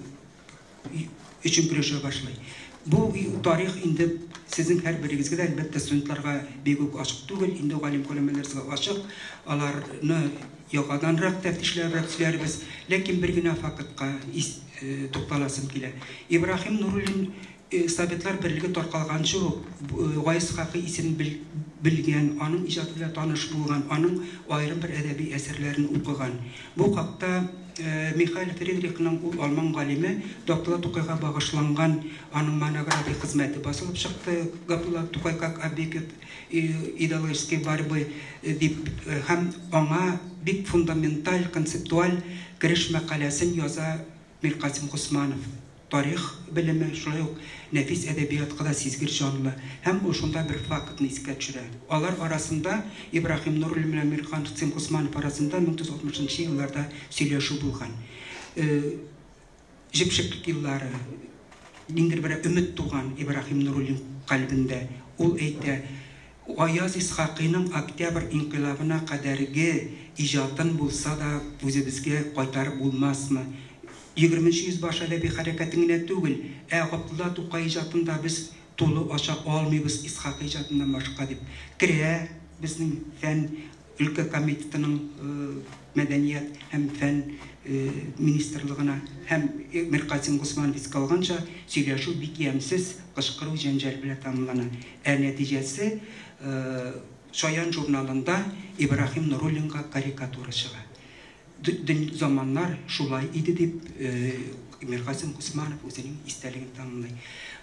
өчен көрәшә башлый. Бу тарих инде сезнең һәрберегезгә дә, әлбәттә, студентларга бик үк ачык түгел, инде галим голәмәләр сезгә ачык, аларны яңаданрак тәфтишләррәк сөйләрбез. Ләкин бер генә фактка тукталасым килә. Ибраһим Нуруллин Советлар Берлеге таркалганчы ук Гаяз Исхакый исемен белгән, аның иҗаты белән таныш булган, аның аерым бер әдәби әсәрләрен укыган. Бу хакта Михаил Фридрихның, ул алман галиме, Габдулла Тукайга багышланган аның монографик хезмәте басылып чыкты, Габдулла Тукай как объект идеологической борьбы дип, һәм аңа бик фундаменталь, концептуаль кереш мәкаләсен яза Миркасыйм Госманов. Тарих белеме, шулай ук нәфис әдәбиятка да сизгер җанлы. Һәм ул шунда бер фактны искә төшерә. Алар арасында, Ибраһим Нуруллин белән Миркасыйм Госманов арасында 1960 нчы елларда сөйләшү булган. Җепшеклек еллары, ниндидер бер өмет туган Ибраһим Нуруллин кальбендә. Ул әйтә, Гаяз Исхакыйның Октябрь инкыйлабына кадәрге иҗатын булса да үзебезгә кайтарып булмасмы? Егерменче йөз башы әдәби хәрәкәтен генә түгел, ә Габдулла Тукай иҗатын да без тулы ача алмыйбыз Исхакый иҗатыннан башка, дип керә безнең фән өлкә комитетының мәдәният һәм фән министрлыгына һәм Миркасыйм Госманов искә алганча, сөйләшү бик ямьсез кычкыру, җәнҗал белән тәмамлана. Ә нәтиҗәсе, Чаян журналында Ибраһим Нуруллинга карикатура чыга. Заманнар шулай иде дип. Миркасыйм Госманов үзенең истәлеген тәмамлый.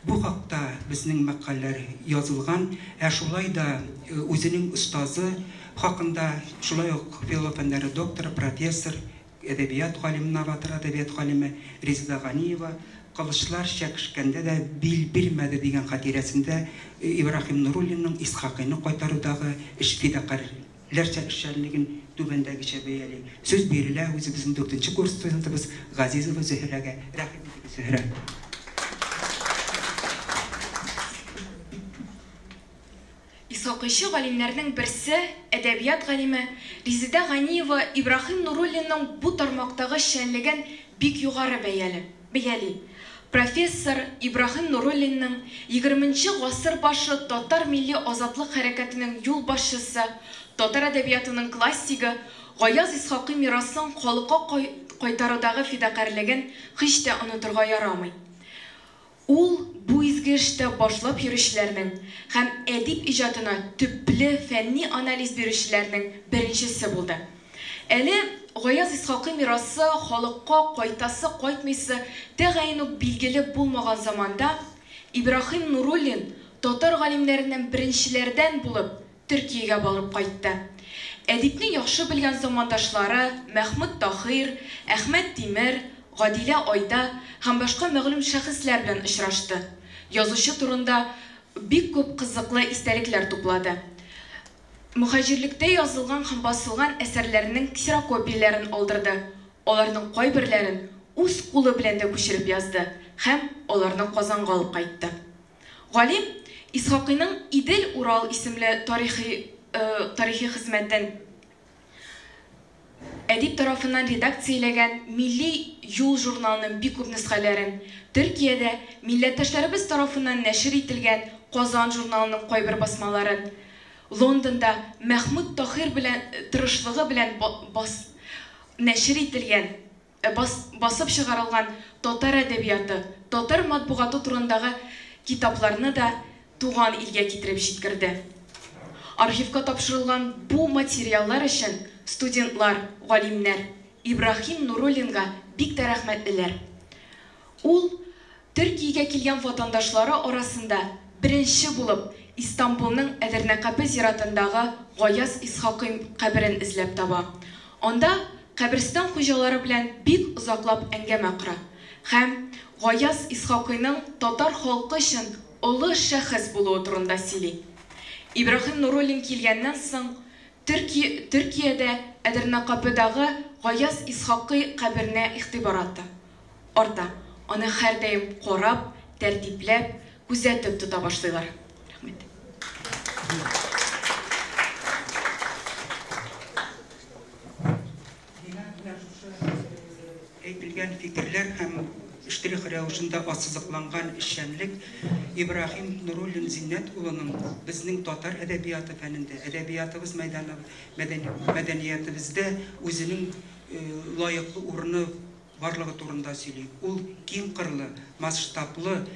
Бу хакта безнең мәкаләләр язылган, ә шулай да үзенең остазы хакында шулай ук филолог фәннәре докторы, профессор, әдәбият галиме, новатор әдәбият галиме Резеда Ганиева Кылычлар чәкешкәндә дә бил бирмәде дигән хатирәсендә Ибраһим Нуруллинның Исхакыйны кайтарудагы эш фидакарьләрчә эшчәнлеген түбәндәгечә бәяли. Сүз бирелә үзебезнең дүртенче курс студентыбыз Газизова Зөһрәгә. Рәхим итегез, Зөһрә. Исхакыйчы галимнәрнең берсе, әдәбият галиме Резеда Ганиева Ибраһим Нуруллинның бу тармактагы эшчәнлеген бик югары бәяли. Бәяли. Профессор Ибраһим Нуруллинның егерменче гасыр башы татар милли азатлык хәрәкәтенең юлбашчысы, татар әдәбиятының классигы Гаяз Исхакый мирасын халыкка кайтарудагы фидакарьлеген һич тә онытырга ярамый. Ул бу изге эштә башлап йөрүчеләрнең һәм әдип иҗатына төпле фәнни анализ бирүчеләрнең беренчесе булды. Әле Гаяз Исхакый мирасы халыкка кайтасы-кайтмыйсы тәгаен үк билгеле булмаган заманда Ибраһим Нуруллин татар галимнәреннән беренчеләрдән булып Төркиягә барып кайтты. Әдипне яхшы белгән замандашлары Мәхмүт Таһир, Әхмәт Тимер, Гадилә Айда һәм башка мәгълүм шәхесләр белән очрашты. Язучы турында бик күп кызыклы истәлекләр туплады. Мөһаҗирлектә язылган һәм басылган әсәрләренең ксерокопияләрен алдырды, аларның кайберләрен үз кулы белән дә күчереп язды һәм аларны Казанга алып кайтты. Галим Исхакыйның Идел-Урал исемле тарихи тарихи хезмәтен әдип тарафыннан редакцияләгән Милли юл журналының бик күп нөсхәләрен, Төркиядә милләттәшләребез тарафыннан нәшер ителгән Казан журналының кайбер басмаларын, Лондонда Мәхмүт Таһир белән тырышлыгы белән бас нәшер ителгән басып чыгарылган татар әдәбияты, татар матбугаты турындагы китапларны да туган илгә китереп җиткерде. Архивка тапшырылган бу материаллар өчен студентлар, галимнәр Ибраһим Нуруллинга бик тә рәхмәтлеләр. Ул Төркиягә килгән ватандашлары арасында беренче булып Истанбулның Әдернәкапы зиратындагы Гаяз Исхакый каберен эзләп таба. Анда каберстан хуҗалары белән бик озаклап әңгәмә кора һәм Гаяз Исхакыйның татар халкы өчен олы шәхес булуы турында сөйли. Ибраһим Нуруллин килгәннән соң Төрки Төркиядә Әдернәкапыдагы Гаяз Исхакый каберенә игътибар ата. Арта. Аны һәрдаим карап, тәртипләп, күзәтеп тота башлыйлар. Рәхмәт. Димәк, менә шушы әйтелгән фикерләр һәм штрих рәвешендә ассызыкланган эшчәнлек Ибраһим Нуруллин Зиннәт улының безнең татар әдәбияты фәнендә, әдәбиятыбыз мәйданы, мәдәниятебездә үзенең лаеклы урыны барлыгы турында сөйли. Ул киң кырлы, масштаблы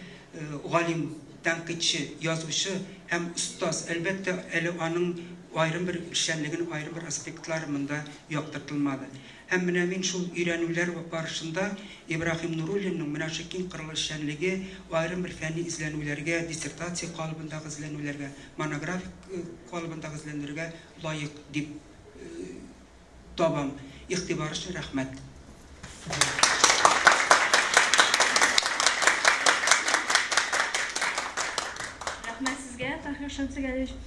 галим, тәнкыйтьче, язучы һәм остаз. Әлбәттә, әле аның аерым бер эшчәнлегенең аерым бер аспектлары монда яктыртылмады. Һәм менә мин шул өйрәнүләр барышында Ибраһим Нуруллинның менә шул киң кырлы эшчәнлеге аерым бер фәнни эзләнүләргә, диссертация калыбындагы эзләнүләргә, монографик калыбындагы эзләнүләргә лаек дип табам. Игътибар өчен рәхмәт. Рәхмәт сезгә, Таһир Шәмсегалиевич.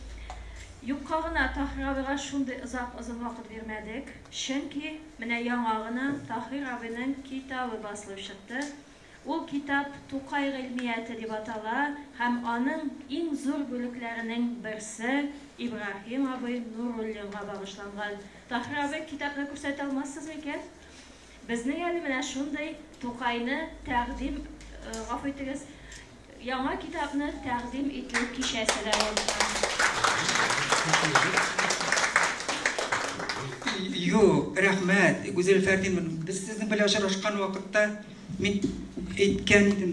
Юкка гына Таһир абыйга шундый озак озын вакыт бирмәдек. Чөнки менә яңа гына Таһир абыйның китабы басылып чыкты. Ул китап Тукай гыйльмияте дип атала һәм аның иң зур бүлекләренең берсе Ибраһим абый Нуруллинга багышланган. Таһир абый, китапны күрсәтә алмассыз микән? Безнең әле менә шундый Тукайны тәкъдим, гафу итегез, яңа китапны тәкъдим итү кичәсе дә булды. Юк, рәхмәт, Гүзәл Фәрдиновна. Без сезнең белән очрашкан вакытта Мин әйткән идем,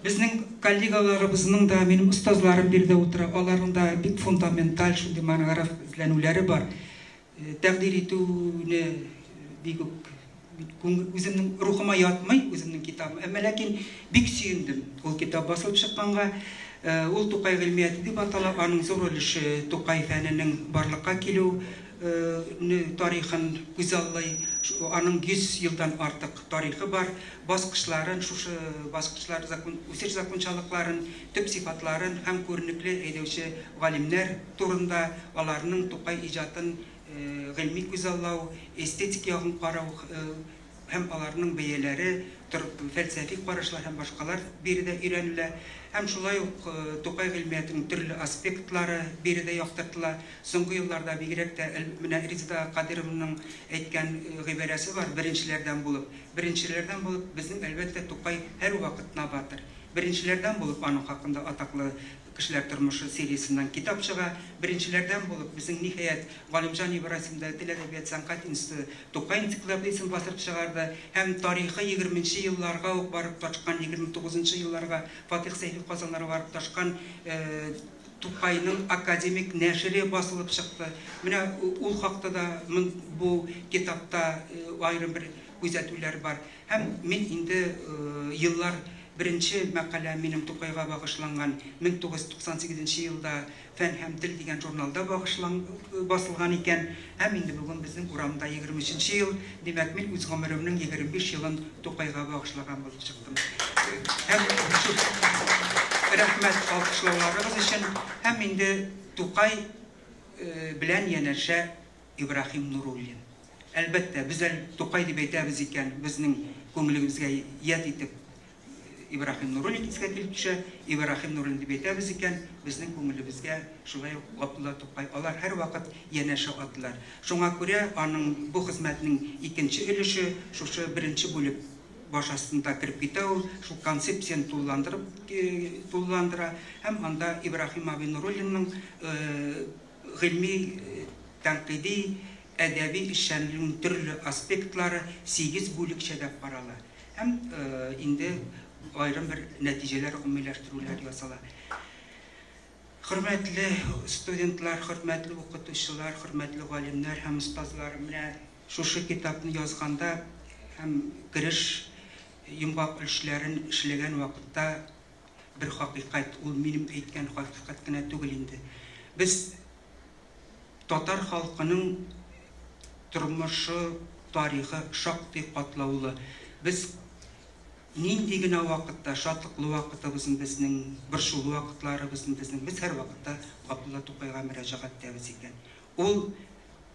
безнең коллегаларыбызның да, минем остазларым биредә утыра, аларның да бик фундаменталь шундый монографик эзләнүләре бар. Тәкъдир итүне бик үк Үземнең рухыма ятмый, үземнең китабым. Әмма ләкин бик сөендем ул китап басылып чыкканга. Ул Тукай гыйльмияте дип атала, аның зур өлеше Тукай фәненең барлыкка килү тарихын күзаллый. Аның 100 елдан артык тарихы бар. Баскычларын, шушы баскычлар закон, үсеш закончалыкларын, төп сыйфатларын һәм күренекле әйдәүче галимнәр турында, аларның Тукай иҗатын гыйльми күзаллау, эстетик ягын карау һәм аларның бәяләре, фәлсәфи карашлар һәм башкалар биредә өйрәнелә. Һәм шулай ук Тукай гыйльмиятенең төрле аспектлары биредә яктыртыла. Соңгы елларда бигрәк тә менә Резеда Кадырованың әйткән гыйбарәсе бар, беренчеләрдән булып. Беренчеләрдән булып безнең әлбәттә Тукай һәрвакыт новатор. Беренчеләрдән булып аның хакында атаклы кешеләр тормышы сериясеннән китап чыга. Беренчеләрдән булып безнең ниһаять Галимҗан Ибраһимда Тел әдәбият сәнгать институты Тукай энциклопедиясен бастырып чыгарды һәм тарихы 20 елларга ук барып ташкан, 29 елларга Фатих Сәйфи Казаннарга барып ташкан Тукайның академик нәшире басылып чыкты. Менә ул хакта да бу китапта аерым бер күзәтүләр бар. Һәм мин инде еллар беренче мәкалә минем Тукайга багышланган 1998 елда Фән һәм тел дигән журналда басылган икән. Һәм инде бүген безнең урамда 23 ел, димәк мин үз гомеремнең 25 елын Тукайга багышлаган булып чыктым. Һәм рәхмәт алкышлауларыгыз өчен. Һәм инде Тукай белән янәшә Ибраһим Нуруллин. Әлбәттә, без Тукай дип әйтәбез икән, безнең күңелебезгә ят итеп Ибраһим Нуруллин искә килеп төшә. Ибраһим Нуруллин дип әйтәбез икән, безнең күңелебезгә шулай ук Габдулла Тукай. Алар һәрвакыт янәшә атлар. Шуңа күрә аның бу хезмәтнең икенче өлеше шушы беренче бүлек баш астында кереп китә, ул шул концепцияне тулыландыра һәм анда Ибраһим абый Нуруллинның гыйльми, тәнкыйди, әдәби эшчәнлегенең төрле аспектлары 8 бүлекчәдә карала. Һәм инде аерым бер нәтиҗәләр, гомумиләштерүләр ясала. Хөрмәтле студентлар, хөрмәтле укытучылар, хөрмәтле галимнәр һәм остазлар, менә шушы китапны язганда һәм кереш йомгак өлешләрен эшләгән вакытта бер хакыйкать, ул минем әйткән хакыйкать кенә түгел инде. Без татар халкының тормышы, тарихы шактый катлаулы. Без нинди генә вакытта, шатлыклы вакытыбызны безнең, борчулы вакытларыбызны безнең, без һәр вакытта Габдулла Тукайга мөрәҗәгать итәбез икән. Ул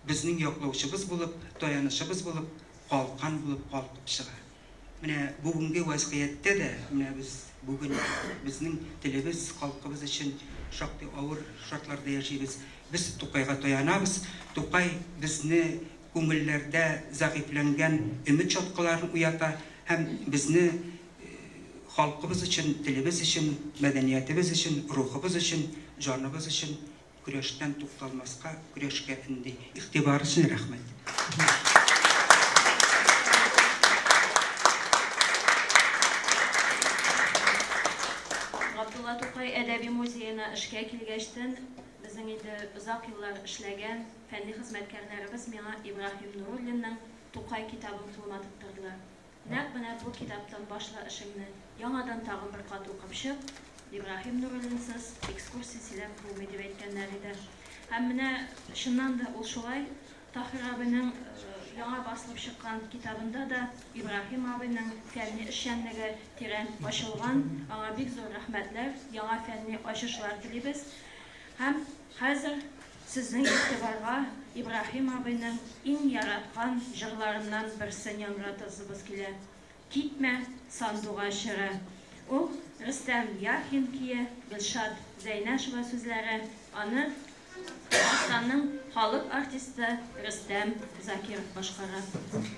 безнең яклаучыбыз булып, таянычыбыз булып, калкан булып калкып чыга. Менә бүгенге вазгыятьтә дә, менә без бүген безнең телебез, халкыбыз өчен шактый авыр шартларда яшибез. Без Тукайга таянабыз. Тукай безне күңелләрдә зәгыйфьләнгән өмет чаткыларын уята һәм безне халкыбыз өчен, телебез өчен, мәдәниятебез өчен, рухыбыз өчен, җаныбыз өчен көрәштән тукталмаска, көрәшкә өнди. Игътибар өчен рәхмәт. Габдулла Тукай әдәби музеена эшкә килгәчтен, безнең инде озак еллар эшләгән фәнни хезмәткәрләребез миңа Ибраһим Нуруллинның Тукай китабын кулыма тоттырдылар. Нәкъ менә бу китаптан башла эшеңне. Яңадан тагын бер кат укып чык. Ибраһим Нуруллинсыз экскурсия сөйләп булмый дип әйткәннәр иде. Һәм менә чыннан да ул шулай. Таһир абының яңа басылып чыккан китабында да Ибраһим абының фәнни эшчәнлеге тирән ачылган. Аңа бик зур рәхмәтләр, яңа фәнни ачышлар телибез. Һәм хәзер сезнең игътибарга Ибраһим абыйның иң яраткан җырларыннан берсен яңгыратасыбыз килә. Китмә, сандугач җыры. Ул Рөстәм Яхин көе, Гөлшат Зәйнәшева сүзләре, аны Татарстанның халык артисты Рөстәм Закиров башкара. Sandurgaç,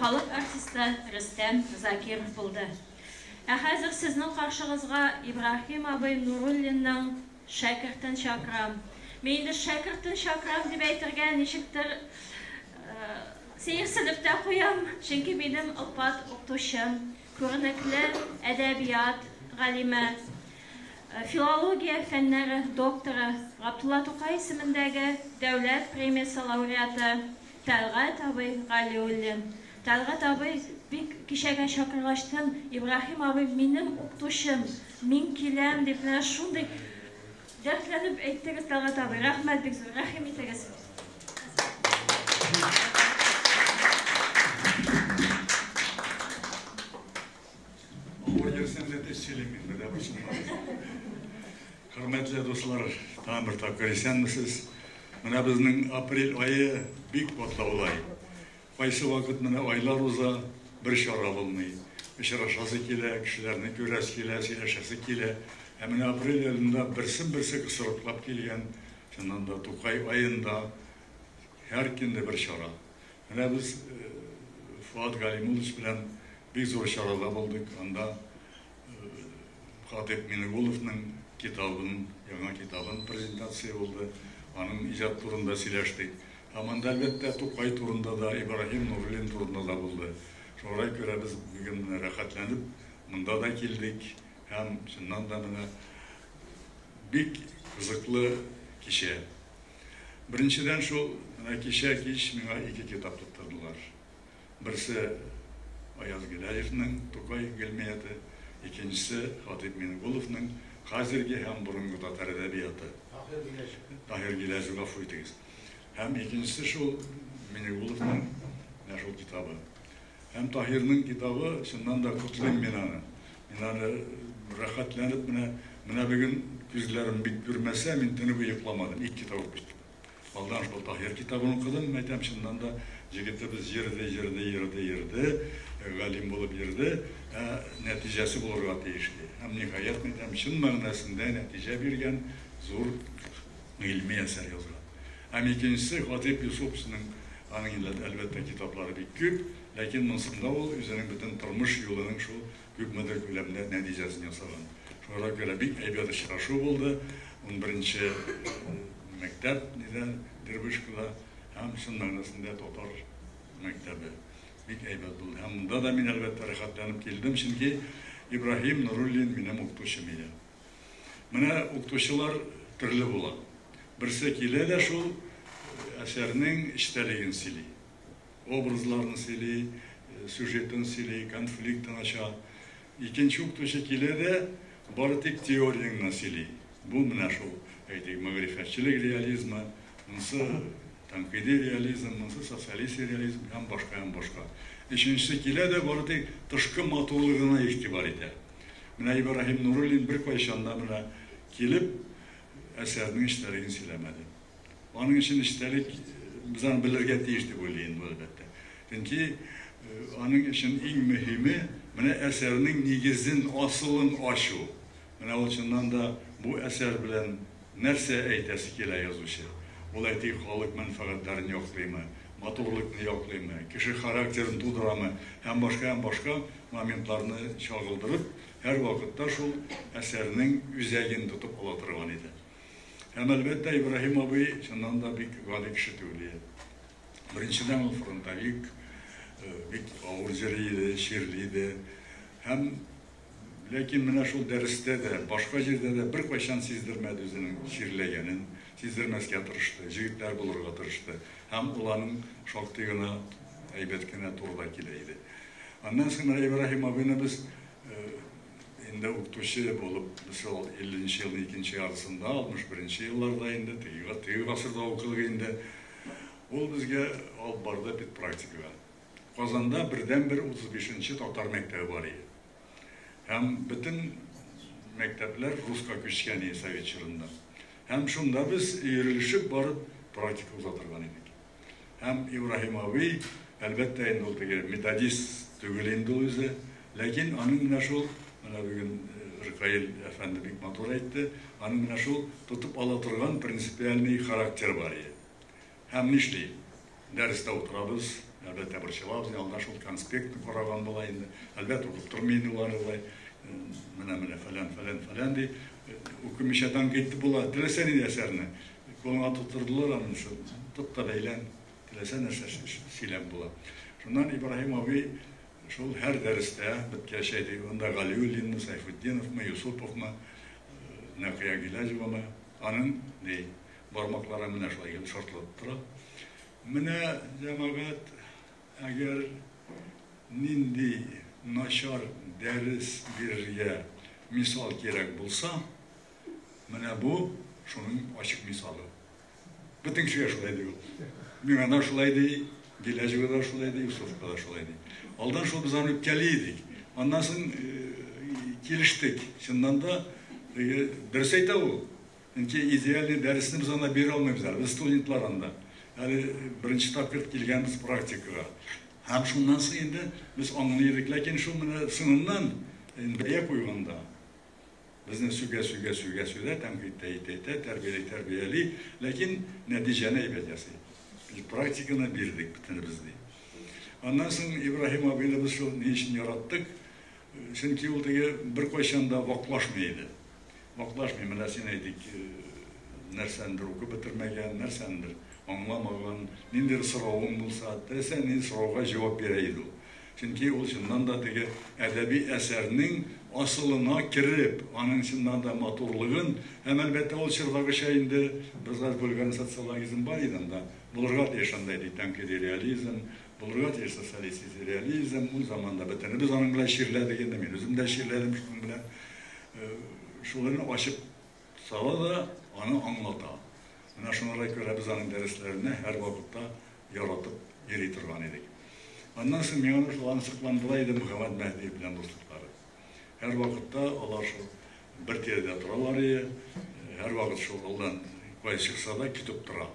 халык артисты Рөстәм Закиров булды. Ә хәзер сезнең каршыгызга Ибраһим абый Нуруллинның шәкертен чакырам. Мин инде шәкертен чакырам дип әйтергә ничектер сәерсенеп тә куям, чөнки минем олпат укытучым, күренекле әдәбият галиме, филология фәннәре докторы, Габдулла Тукай исемендәге дәүләт премиясе лауреаты Тәлгать абый Галиуллин. Тәлгать абый бик кичәгә чакыргачтын, Ибраһим абый минем укытучым, мин киләм дип, менә шундый дәртләнеп әйттегез, Тәлгать абый. Рәхмәт бик зур, рәхим итегез. Авыр йөрсәм дә тиз сөйлим мин, бер дә борчылмагыз. Хөрмәтле дуслар, тагын бер тапкыр исәнмесез. Менә безнең апрель ае бик катлаулы ай. Кайсы вакыт менә айлар уза, бер чара булмый. Очрашасы килә, кешеләрне күрәсе килә, сөйләшәсе килә. Ә менә апрель аенда берсен-берсе кысрыклап килгән, чыннан да Тукай аенда һәр көнне бер чара. Менә без Фоат Галимуллович белән бик зур чарада булдык. Анда Хатыйп Минегуловның китабын, яңа китабын презентация булды. Аның иҗат турында сөйләштек. Һәм анда, әлбәттә, Тукай турында да, Ибраһим Нуруллин турында да булды. Шуңа күрә без бүген менә рәхәтләнеп монда да килдек. Һәм чыннан да менә бик кызыклы кичә. Беренчедән шул, менә кичә кич миңа ике китап тоттырдылар. Берсе Аяз Гыйләҗевнең Тукай гыйльмияте, икенчесе Хатыйп Мингуловның Хәзерге һәм борынгы татар әдәбияты. Таһир Гыйләҗев. Таһир Гыйләҗев, гафу итегез. Һәм икенчесе шул Мингуловның менә шул китабы. Һәм Таһирның китабы, чыннан да котлыйм мин аны. Мин аны рәхәтләнеп менә, менә бүген күзләрем бик күрмәсә, мин төне буе йокламадым, ике китап укып чыктым. Алдан шул Таһир китабын укыдым, әйтәм, чыннан да җегетебез йөрде, йөрде, йөрде, йөрде, галим булып йөрде, ә нәтиҗәсе булырга тиеш ди. Һәм ниһаять, әйтәм, чын мәгънәсендә нәтиҗә биргән зур гыйльми әсәр язган. Һәм икенчесе Хатыйп Юсуповның, аның инде, әлбәттә, китаплары бик күп, ләкин монсында ул үзенең бөтен тормыш юлының шул күпмедер күләмдә нәтиҗәсен ясаган. Шуңа күрә бик әйбәт очрашу булды. 11нче мәктәп нидә, Дербышкада һәм чын мәгънәсендә татар мәктәбе. Бик әйбәт булды. Һәм монда да мин, әлбәттә, рәхәтләнеп килдем, чөнки Ибраһим Нуруллин минем укытучым иде. Менә укытучылар төрле була. Берсе килә дә шул әсәрнең эчтәлеген сөйли. Образларны сөйли, сюжетын сөйли, конфликтын ача. Икенче укытучы килә дә бары тик теорияне генә сөйли. Бу менә шул, әйтик, мәгърифәтчелек реализмы, монысы тәнкыйди реализм, монысы социалистик реализм һәм башка һәм башка. Өченчесе килә дә бары тик тышкы матурлыгына игътибар итә. Менә Ибраһим Нуруллин беркайчан да менә килеп әсәрнең эчтәлеген сөйләмәде. Аның өчен эчтәлек без аны белергә тиеш дип уйлый инде ул, әлбәттә. Чөнки аның өчен иң мөһиме менә әсәрнең нигезен, асылын ачу. Менә ул чыннан да бу әсәр белән нәрсә әйтәсе килә язучы? Ул, әйтик, халык мәнфәгатьләрен яклыймы, матурлыкны яклыймы, кеше характерын тудырамы һәм башка һәм башка моментларны чагылдырып, һәрвакытта шул әсәрнең үзәген тотып ала торган иде. Һәм, әлбәттә, Ибраһим абый чыннан да бик гади кеше түгел иде. Беренчедән, ул фронтовик, бик авыр йөри иде, чирли иде. Һәм ләкин менә шул дәрестә дә, башка җирдә дә беркайчан сиздермәде үзенең чирләгәнен, сиздермәскә тырышты, җегетләр булырга тырышты. Һәм ул аның шактый гына әйбәт кенә турыда килә иде. Аннан соң менә Ибраһим абыйны без инде укытучы булып, без шул 50 нче елның икенче яртысында, 61 нче елларда инде, теге, теге гасырда укыдык инде. Ул безгә алып барды педпрактикага. Казанда бердәнбер 35 нче татар мәктәбе бар иде. Һәм бөтен мәктәпләр руска күчкән иде совет чорында. Һәм шунда без өерелешеп барып практика уза торган идек. Һәм Ибраһим абый, әлбәттә инде ул теге методист түгел инде ул үзе, ләкин аның менә шул, менә бүген Ркаил әфәнде бик матур әйтте, аның менә шул тотып ала торган принципиальный характер бар иде. Һәм нишли? Дәрестә утырабыз. Әлбәттә, борчылабыз, алда шул конспектны караган була инде. Әлбәттә, укып тормый инде улар алай. Менә-менә фәлән, фәлән, фәлән ди. Укымыйча тәнкыйть була. Теләсә нинди әсәрне кулыңа тоттырдылар аны, шул тот та бәйлән, теләсә нәрсә сөйләп була. Шуннан Ибраһим абый шул һәр дәрестә беткәч әйде, анда Галиуллинмы, Сайфутдиновмы, Юсуповмы, Нәкыя Гиләҗевамы, аның ни бармаклары менә шулай гел шартлап тора. Менә, җәмәгать, әгәр нинди начар дәрес бирергә мисал кирәк булса, менә бу шуның ачык мисалы. Бөтен кешегә шулай ди ул. Миңа да шулай ди, Гиләҗева да шулай ди, Юсуфка да шулай ди. Алдан шул без аны үпкәли идек. Аннан соң килештек. Чыннан да дөрес әйтә ул. Чөнки идеальный дәресне без анда бирә алмыйбыз әле. Без студентлар анда. Әле беренче тапкыр килгәнбез практикага. Һәм шуннан соң инде без аңлый идек. Ләкин шул менә соңыннан бәя куйганда безне сүгә, сүгә, сүгә, сүгә, тәнкыйть тә итә, итә, тәрбияли, тәрбияли, ләкин нәтиҗәне әйбәт ясый. Без практиканы бирдек бөтенебез ди. Аннан соң Ибраһим абыйны без шул ни өчен яраттык? Чөнки ул теге беркайчан да ваклашмый иде. Ваклашмый, менә син әйтик, нәрсәндер укып бетермәгән, нәрсәндер аңламаган, ниндидер соравың булса, теләсә нинди сорауга җавап бирә иде ул. Чөнки ул чыннан да теге әдәби әсәрнең асылына кереп, аның чыннан да матурлыгын һәм, әлбәттә, ул чордагыча инде бераз вульгар социологизм бар иде анда, булырга тиеш анда әйтик тәнкыйди реализм, булырга тиеш социалистик реализм, ул заманда бөтенебез аның белән чирләдек инде, мин үзем дә чирләдем шуның белән. Шуларны ачып сала да, аны аңлата. Менә шуңа күрә без аның дәресләренә һәрвакытта яратып йөри торган идек. Аннан соң миңа шул аны сокландыра иде Мөхәммәт Мәһдиев белән дуслыклары. Һәрвакытта алар шул бер тирәдә торалар иде, һәрвакыт шул алдан кай чыкса да көтеп тора.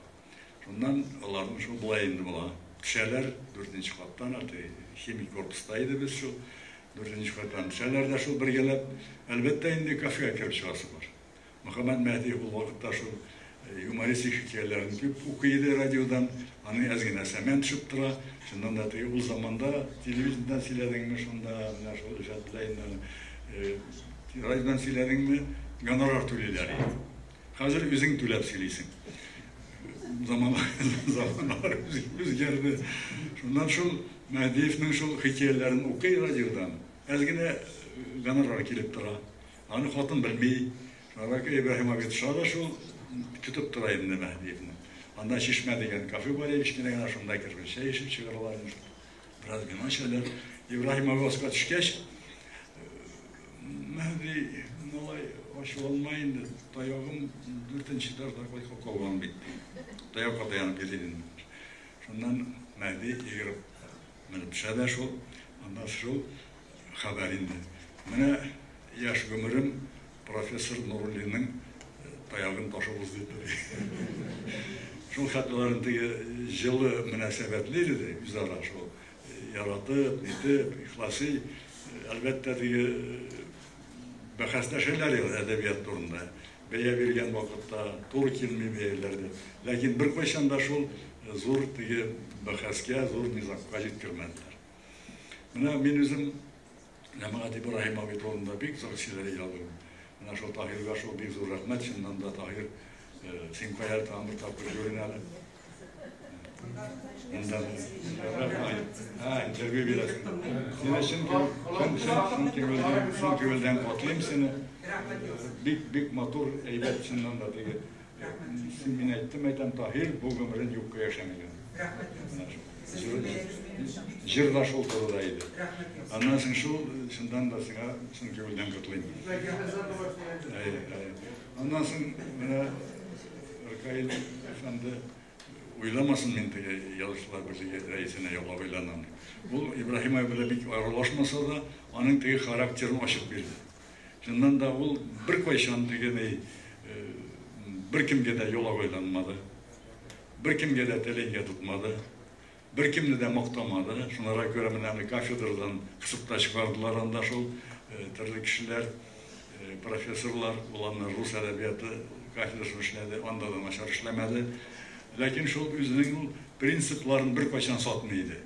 Шуннан аларның шул болай инде була. Төшәләр дүртенче каттан, химик корпуста иде без шул. Дүртенче каттан төшәләр дә шул бергәләп. Әлбәттә инде кафега кереп чыгасы бар. Мөхәммәт Мәһдиев ул вакытта шул юмористик хикәяләрен күп укый иде радиодан. Аның әз генә сәмән төшеп тора. Чыннан да теге ул заманда телевизордан сөйләдеңме шунда, менә шул Илшат белән инде радиодан сөйләдеңме, гонорар түлиләр иде. Хәзер үзең түләп сөйлисең. Заманнар үзгәрде. Шуннан шул Мәһдиевнең шул хикәяләрен укый радиодан. Әз генә гонорар килеп тора. Аны хатын белми. Шуңа күрә Ибраһим абый төшә дә шул көтеп тора инде Мәһдиевне. Анда Чишмә дигән кафе бар иде, кечкенә генә, шунда кереп чәй эчеп чыгарлар инде. Бераз вино эчәләр. Ибраһим абый аска төшкәч, Мәһди, малай, ачуланма инде, таягым дүртенче этажда калган бит. Таякка таянып йөри инде. Шуннан Мәһди йөгереп менеп төшә дә шул, анда шул хәбәр инде. Менә яшь гомерем профессор Нуруллинның таягын ташып узды дип. Шул хәтле теге җылы мөнәсәбәтле иде үзара шул яратып, нитеп, ихласи, әлбәттә теге бәхәсләшәләр әдәбият турында. Бәя биргән вакытта туры килми бәяләрде. Ләкин беркайчан да шул зур теге бәхәскә, зур низагка җиткермәделәр. Менә мин үзем Җәмәгать Ибраһим абый турында бик зур сөйләр алдым. Менә шул Таһирга шул бик зур рәхмәт, чыннан да Таһир, син кая тагын бер тапкыр җөрин әле. Монда интервью бирәсең. Сине чын чын күңелдән котлыйм сине. Бик бик матур, әйбәт чыннан да теге. Син мин әйттем, әйтәм, Таһир бу гомерен юкка яшәмәгән. Җыр да шул турыда иде. Аннан соң шул чыннан да сиңа чын күңелдән котлыйм. Аннан соң менә Ркаил әфәнде уйламасын мин теге Язучылар берлеге рәисенә ялап уйланам. Ул Ибраһим абый белән бик аралашмаса да, аның теге характерын ачып бирде. Чыннан да ул беркайчан теге ни беркемгә дә ялап уйланмады. Беркемгә дә тәлинкә тотмады. Беркемне дә мактамады. Шуңа күрә менә аны кафедрадан кысып та чыгардылар анда шул төрле кешеләр, профессорлар, ул аны рус әдәбияты кафедрасын эшләде, анда да начар эшләмәде. Ләкин шул үзенең ул принципларын беркайчан сатмый иде.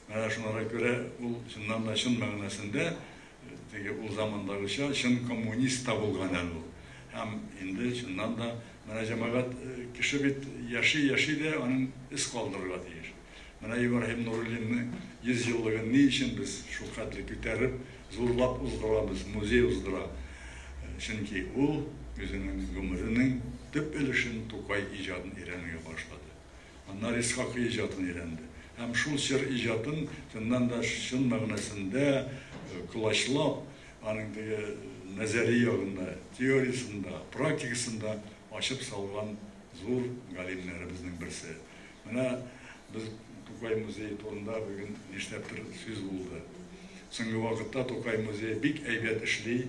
Менә шуңа күрә ул чыннан да чын мәгънәсендә теге ул замандагыча чын коммунист та булган әле ул. Һәм инде чыннан да менә җәмәгать кеше бит яши-яши дә аның эз калдырырга тиеш. Менә Ибраһим Нуруллинның 100 еллыгын ни өчен без шул хәтле күтәреп, зурлап уздырабыз, музей уздыра. Чөнки ул үзенең гомеренең төп өлешен Тукай иҗатын өйрәнүгә багышлады. Аннары Исхакый иҗатын өйрәнде. Һәм шул чор иҗатын чыннан да чын мәгънәсендә колачлап, аның теге нәзәри ягында, теориясендә, практикасында ачып салган зур галимнәребезнең берсе. Менә без Тукай музее турында бүген нишләптер сүз булды. Соңгы вакытта Тукай музее бик әйбәт эшли,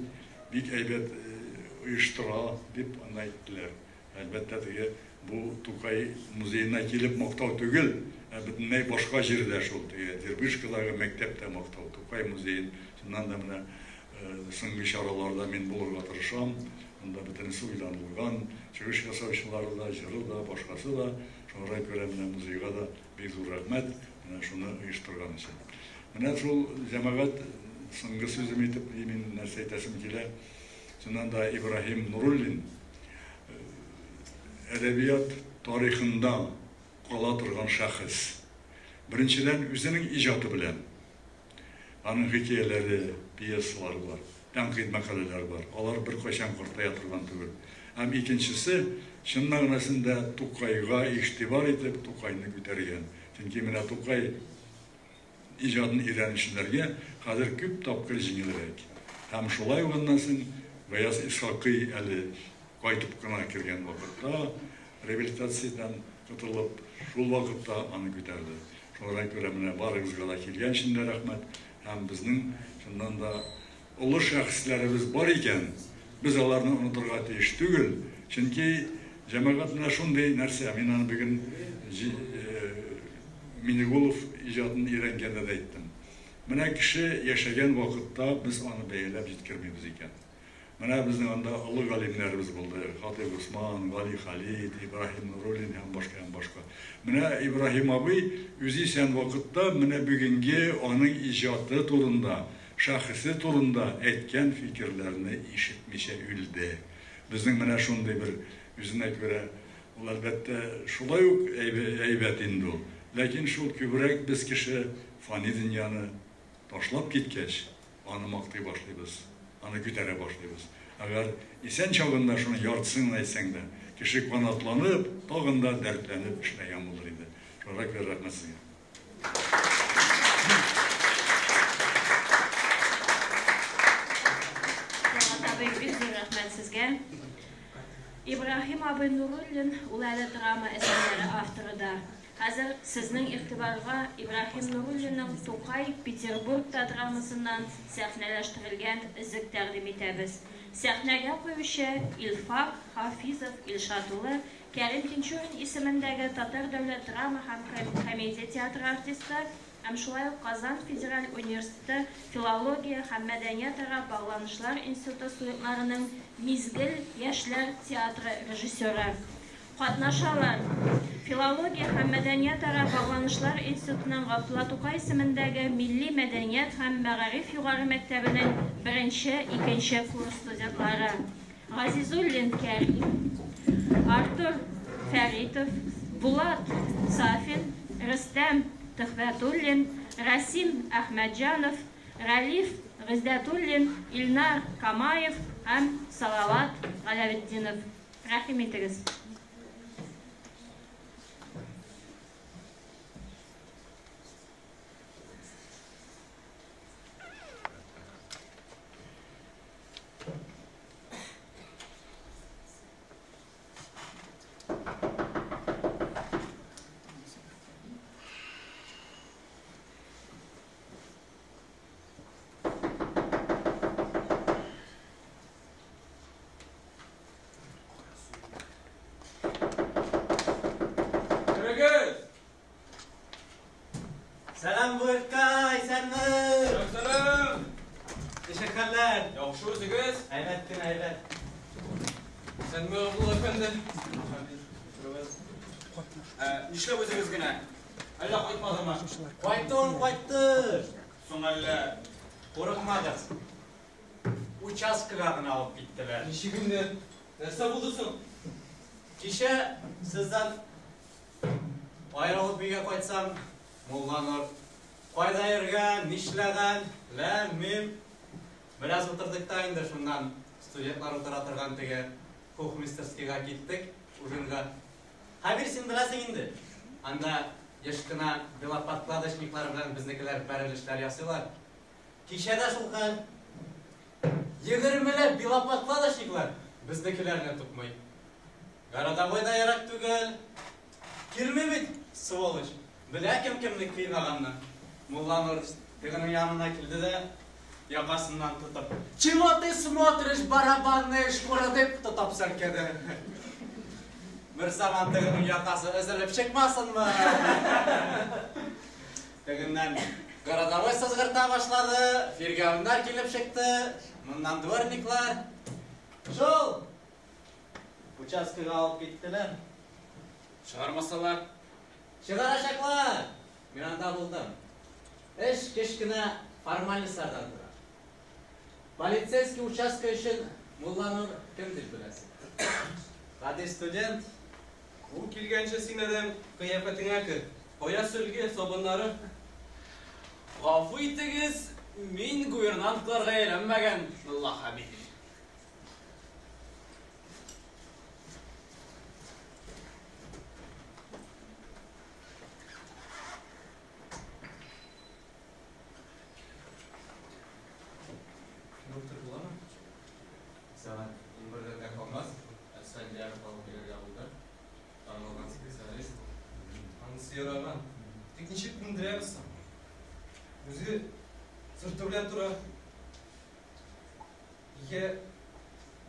бик әйбәт оештыра дип аны әйттеләр. Әлбәттә, теге бу Тукай музеена килеп мактау түгел, ә бөтенләй башка җирдә шул теге Дербышкадагы мәктәптә мактау. Тукай музеен чыннан да менә соңгы чараларда мин булырга тырышам. Монда бөтенесе уйланылган, чыгыш ясаучылары да, җыры да, башкасы да. Шуңа күрә менә музейга да бик зур рәхмәт, менә шуны оештырган өчен. Менә шул җәмәгать соңгы сүзем итеп мин нәрсә әйтәсем килә. Чыннан да Ибраһим Нуруллин әдәбият тарихында кала торган шәхес. Беренчедән, үзенең иҗаты белән. Аның хикәяләре, пьесалары бар, тәнкыйть мәкаләләре бар. Алар беркайчан картая торган түгел. Һәм икенчесе, чын мәгънәсендә Тукайга игътибар итеп, Тукайны күтәргән. Чөнки менә Тукай иҗатын өйрәнүчеләргә хәзер күп тапкыр җиңелрәк. Һәм шулай ук аннан соң Гаяз Исхакый әле кайтып кына кергән вакытта реабилитациядән котылып, шул вакытта аны күтәрде. Шуңа күрә менә барыгызга да килгән өчен дә рәхмәт. Һәм безнең чыннан да олы шәхесләребез бар икән, без аларны онытырга тиеш түгел. Чөнки җәмәгать менә шундый нәрсә. Мин аны бүген Минигулов иҗатын өйрәнгәндә дә әйттем. Менә кеше яшәгән вакытта без аны бәяләп җиткермибез икән. Менә безнең анда олы галимнәребез булды. Хатыйп Усман, Гали Халид, Ибраһим Нуруллин һәм башка һәм башка. Менә Ибраһим абый үзе исән вакытта менә бүгенге аның иҗаты турында, шәхесе турында әйткән фикерләрне ишетмичә үлде. Безнең менә шундый бер үзенә күрә ул әлбәттә шулай ук әйбәт инде ул. Ләкин шул күбрәк без кеше фани дөньяны ташлап киткәч, аны мактый башлыйбыз, аны күтәрә башлыйбыз. Әгәр исән чагында шуны яртысын гына әйтсәң дә, кеше канатланып, тагын да дәртләнеп эшләгән булыр иде. Шуңа күрә рәхмәт сезгә. Талгат абый, бик зур рәхмәт сезгә. Ибраһим абый Нуруллин ул әле драма әсәрләре авторы да. Хәзер сезнең игътибарга Ибраһим Нуруллинның Тукай Петербургта драмасыннан сәхнәләштерелгән өзек тәкъдим итәбез. Сәхнәгә куючы Илфак Хафизов Илшат улы, Кәрим Тинчурин исемендәге Татар дәүләт драма һәм комедия театры артисты һәм шулай ук Казан федераль университеты филология һәм мәдәниятара багланышлар институты студентларының Мизгел яшьләр театры режиссеры. Катнашалар. Филология һәм мәдәниятара багланышлар институтының Габдулла Тукай исемендәге Милли мәдәният һәм мәгариф югары мәктәбенең беренче, икенче курс студентлары Газизуллин Кәрим, Артур Фәритов, Булат Сафин, Рөстәм Төхвәтуллин, Рәсим Әхмәтҗанов, Рәлиф Гыйздәтуллин, Илнар Камаев һәм Салават Галәветдинов. Рәхим итегез. Керегез! Сәлам, Бүркай, исәнме? Сәлам, сәлам! Ничек хәлләр? Яхшы үзегез? Әйбәт кенә, әйбәт. Исәнме, Габдулла әфәнде? Нишләп үзегез генә? Әллә кайтмадымы? Кайтуын кайтты. Соң әллә курыкмагыз. Участкага гына алып киттеләр. Ничек инде? Нәрсә булды соң? Кичә сездән аерылып өйгә кайтсам, Мулланур кайда йөргән, нишләгән, ләм-мим. Бераз утырдык та инде шуннан студентлар утыра торган теге кухмистерскийга киттек ужинга. Хәбир, син беләсең инде. Анда еш кына белоподкладочниклар белән безнекеләр бәрелешләр ясыйлар. Кичә дә шул хәл. Егермеләп белоподкладочниклар безнекеләрне тукмый. Городовой да ерак түгел. Килми бит, сволочь. Белә кем кемне кыйнаганны. Мулланур тегенең янына килде дә, якасыннан тотып, Чего ты смотришь, барабанная шкура, дип тотып селкеде. Бер заман тегенең якасы өзелеп чыкмасынмы? Тегеннән городовой сызгырта башлады, фиргавеннар килеп чыкты, моннан дворниклар. Шул участкага алып киттеләр. Чыгармасалар? Чыгарачаклар! Мин анда булдым. Эш кечкенә формальностьлардан тора. Полицейский участка өчен Мулланур кем дип беләсең? Гади студент. Ул килгәнче син, адәм, кыяфәтеңә кер. Кая сөлге, сабыннары? Гафу итегез, мин гувернанткаларга өйрәнмәгән, мулла Хәбир. Доктор буламы? Сәгать унбердән дә калмас. Әсфәндияров алып килергә булды. Танылган специалист. Анысы яраган. Тик ничек күндерәбез соң? Үзе сырты белән тора. Йә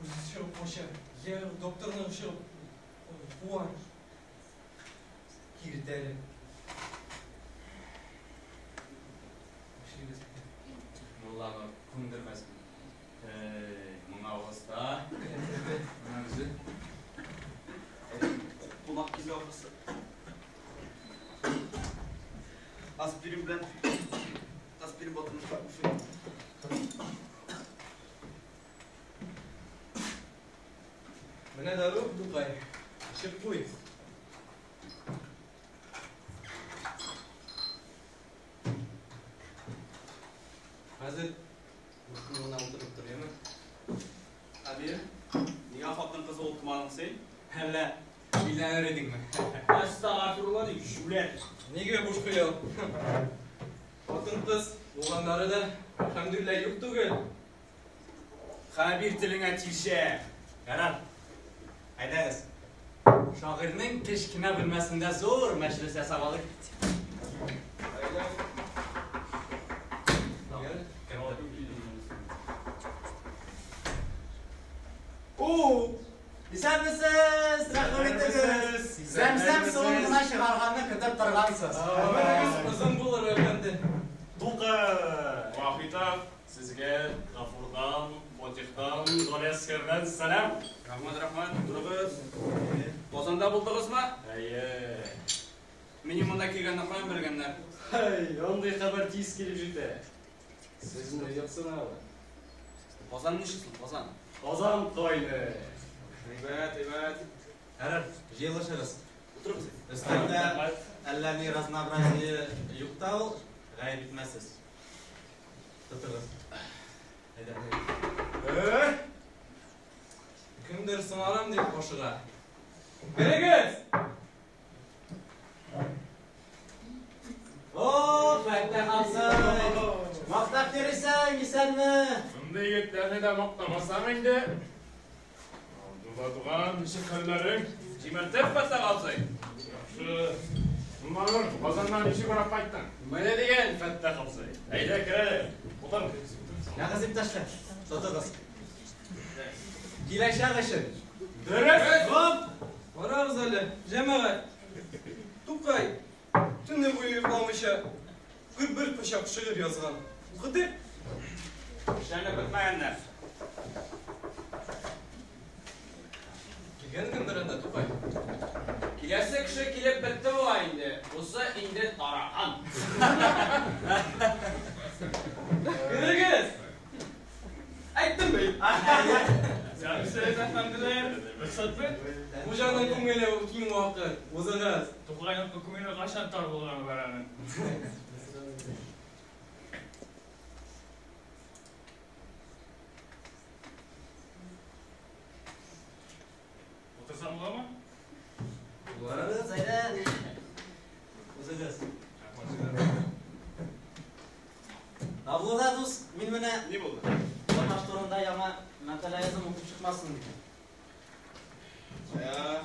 үзе чыгып кача, йә докторны чыгып куа. Киртәле. Нишлибез? Мулланы күндермәс. Әй, моңа оста. Менә үзе. Кунак килә ахрысы. Аспирин белән аспирин батырмышлар. Менә дару, Тукай. Эчеп куй. Хәзер бушкын гына утырып тор, яме? Хәбир, нигә хатын-кыз булып тумадың син? Әллә өйләнер идеңме? Әстәгъфирулла ди, җүләр. Нигә буш хыял? Хатын-кыз булганнары да, әлхәмдүлилләһ, юк түгел. Хәбир телеңә тилчә. Ярар. Әйдәгез. Шагыйрьнең кечкенә бүлмәсендә зур мәҗлес ясап алыйк. У, исәнмесез, рәхим итегез. Зәмзәм суын гына чыгарганны көтеп торгансыз. Гомерегез озын булыр, әфәнде. Тукай! Вахитов, сезгә Гафурдан, Фатихтан, Галиәсгәрдән сәлам. Рәхмәт, рәхмәт, утырыгыз. Казанда булдыгызмы? Әйе. Минем монда килгәнне каян белгәннәр? Һәй, андый хәбәр тиз килеп җитә. Сезне юксыналар. Казан ничек соң, Казан? Казан кайный. Әйбәт, әйбәт. Ярар, җыелышыгыз. Утырыгыз. Өстәлдә әллә ни разнообразие юк та ул, гаеп итмәссез. Тотыгыз. Әйдә. Э? Кемдер соңарам дип ашыга. Керегез! О, Фәттах абзый! Мактап йөрисең, исәнме? Шундый егетләрне дә мактамасаң инде. Абдулла туган, ничек хәлләрең? Җимертеп, Фәттах абзый. Яхшы. Мулланур, Казаннан ничек урап кайттың? Менә дигән, Фәттах абзый. Әйдә, кер әле. Утыр. Нәгыз иптәшләр, тотыгыз. Киләчәк өчен. Дөрес! Гоп! Карагыз әле, җәмәгать. Тукай, төне буе йокламыйча, 41 кочак шигырь язган. Укытыйк. Эшләнеп бетмәгәннәр. Килгән кемдер анда, Тукай? Киләсе кеше килеп бетте бугай инде. Бусы инде Керегез! Әйттем бит. Исәнмесез, әфәнделәр. Рөхсәтме? Хуҗаның күңеле киң вакыт. Узыгыз. Тукайның күңеле кайчан тар булганы бар аның? Утырсам буламы? Буларыгыз, әйдә. Узыгыз. Абдулла дус, мин менә Ни булды? Ямаш турында яңа мәкалә яздым, укып чыкмассың микән? Я.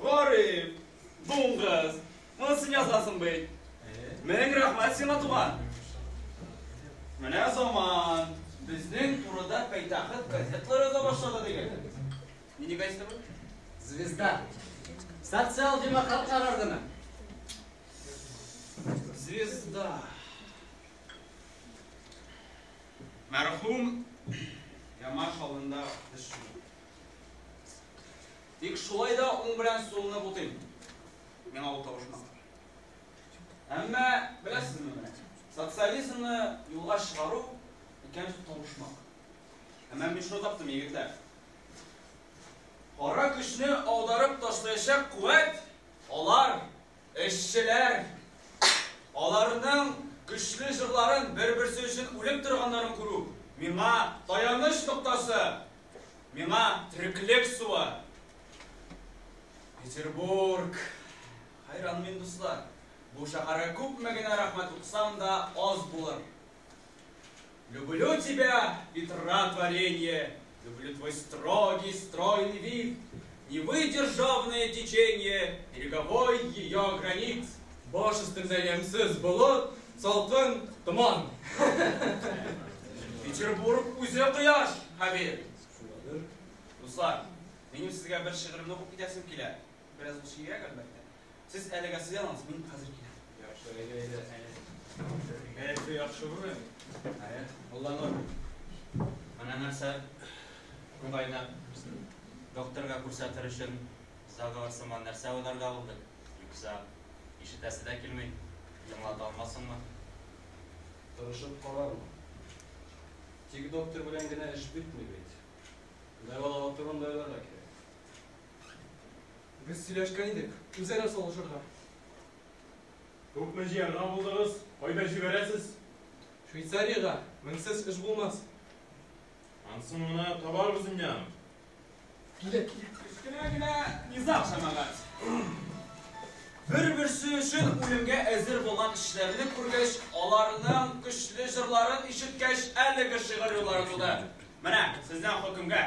Гарип, дуңгыз. Моны син язасың бит. Мең рәхмәт сиңа, туган. Менә заман. Безнең турыда пайтәхет газетлар яза башлады диген. Нинди газета бу? Звезда. Социал-демократлар органы. Звезда. Мәрхүм Ямаш алдында теш чүгем. Тик шулай да уң белән сулны бутыйм. Миңа ул табышмак. Әмма беләсезме менә, социализмны юлга чыгару икән зур табышмак. Әмма мин шуны таптым, егетләр. Кара көчне аударып ташлаячак куәт алар, эшчеләр. Аларның көчле җырларын бер-берсе өчен үлеп торганнарын күрү миңа таяныч ноктасы, миңа тереклек суы. Петербург. Хайран мин, дуслар. Бу шәһәргә күпме генә рәхмәт укысам да аз булыр. Люблю тебя, ветра творенье, люблю твой строгий, стройный вид, невыдержавное течение береговой ее границ. Баш өстендә ямьсез болыт, салкын томан. Петербург үзе кояш, Хәбир. Дуслар, минем сезгә бер шигыремне укып китәсем килә. Бераз ул шигырьгә, әлбәттә. Сез әлегә сыйланыгыз, мин хәзер киләм. Яхшы, әйдә, әйдә. Кәефе яхшы бүген. Әйе, Мулланур. Менә нәрсә Тукайны докторга күрсәтер өчен заговор сыман нәрсә уйларга булдык. Юкса, ишетәсе дә килми. Тыңлата алмассыңмы? Тырышып карармын. Тик доктор белән генә эш бетми бит. Дәвалавы турында уйларга кирәк. Без сөйләшкән идек, үзара салышырга. Күпме җыярга булдыгыз? Кайда җибәрәсез? Швейцариягә меңсез эш булмас. Ансын моны табарбыз инде аны. Килә, килә. Кечкенә генә низаг, җәмәгать. Бер-берсе өчен үлемгә әзер булган эшчеләрне күргәч, аларның көчле җырларын ишеткәч, әлеге шигырь юллары туды. Менә, сезнең хөкемгә.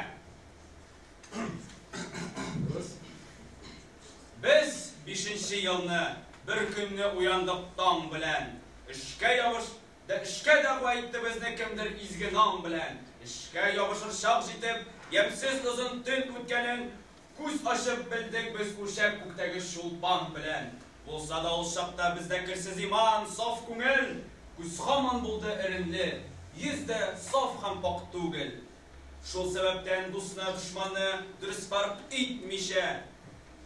Без бишенче елны бер көнне уяндык таң белән. Эшкә ябыш да эшкә дәгъва итте безне кемдер изге наң белән. Эшкә ябышыр чак җитеп, ямьсез озын төн үткәнен күз ачып белдек без үлчәп күктәге чулпан белән. Булса да ул чакта бездә керсез иман, саф күңел, күз һаман булды эренле, йөз дә саф һәм пакь түгел. Шул сәбәптән дусны, дошманны дөрес фарк итмичә,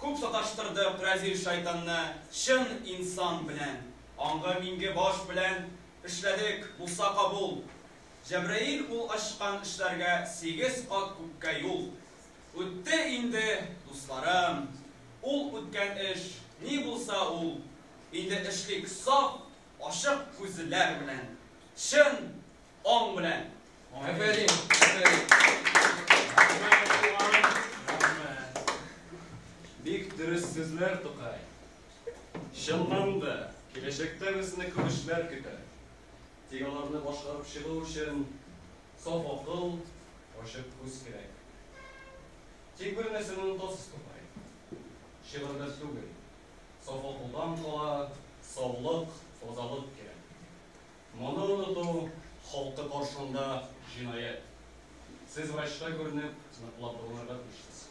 күп саташтырдык рәзил шайтанны чын инсан белән. Аңгы-миңге баш белән эшләдек, булса кабул. Җәбраил ул ачкан эшләргә сигез кат күккә юл. Үтте инде, дусларым, ул үткән эш, ни булса ул. Инде эшлик саф, ачык күзләр белән, чын аң белән. Афәрин, афәрин. Бик дөрес сүзләр, Тукай. Чыннан да, киләчәктә безне күп эшләр көтә. Тик аларны башкарып чыгу өчен саф акыл, ачык күз кирәк. Тик бер нәрсәне онытасыз, Тукай. Шигырьдә түгел, саф акылдан кала саулык, тазалык кирәк. Моны оныту халкы каршында җинаять. Сез врачка күренеп, ныклап дәваланырга тиешсез.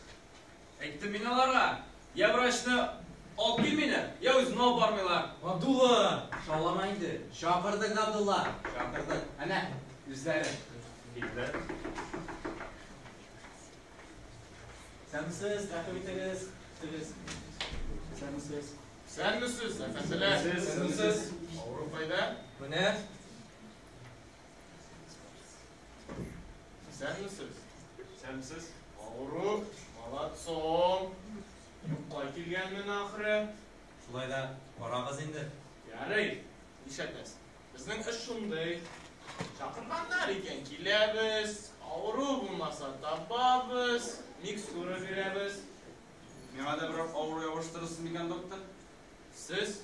Әйттем мин аларга, я врачны алып килмиләр, я үзен алып бармыйлар. Габдулла, шаулама инде. Чакырдык, Габдулла, чакырдык. Әнә, үзләре. Килделәр. Исәнмесез, рәхим итегез. Исәнмесез. Исәнмесез, әфәнделәр. Исәнмесез. Авыру кайда? Менә. Исәнмесез. Исәнмесез. Авыру, молодцом. Юкка килгәнмен ахры. Шулай да карагыз инде. Ярый, нишләтәсең? Безнең эш шундый. Чакырганнар икән, киләбез. Авыру булмаса табабыз, микстура бирәбез. Миңа да берәр авыру ябыштырырсыз микән, доктор? Сез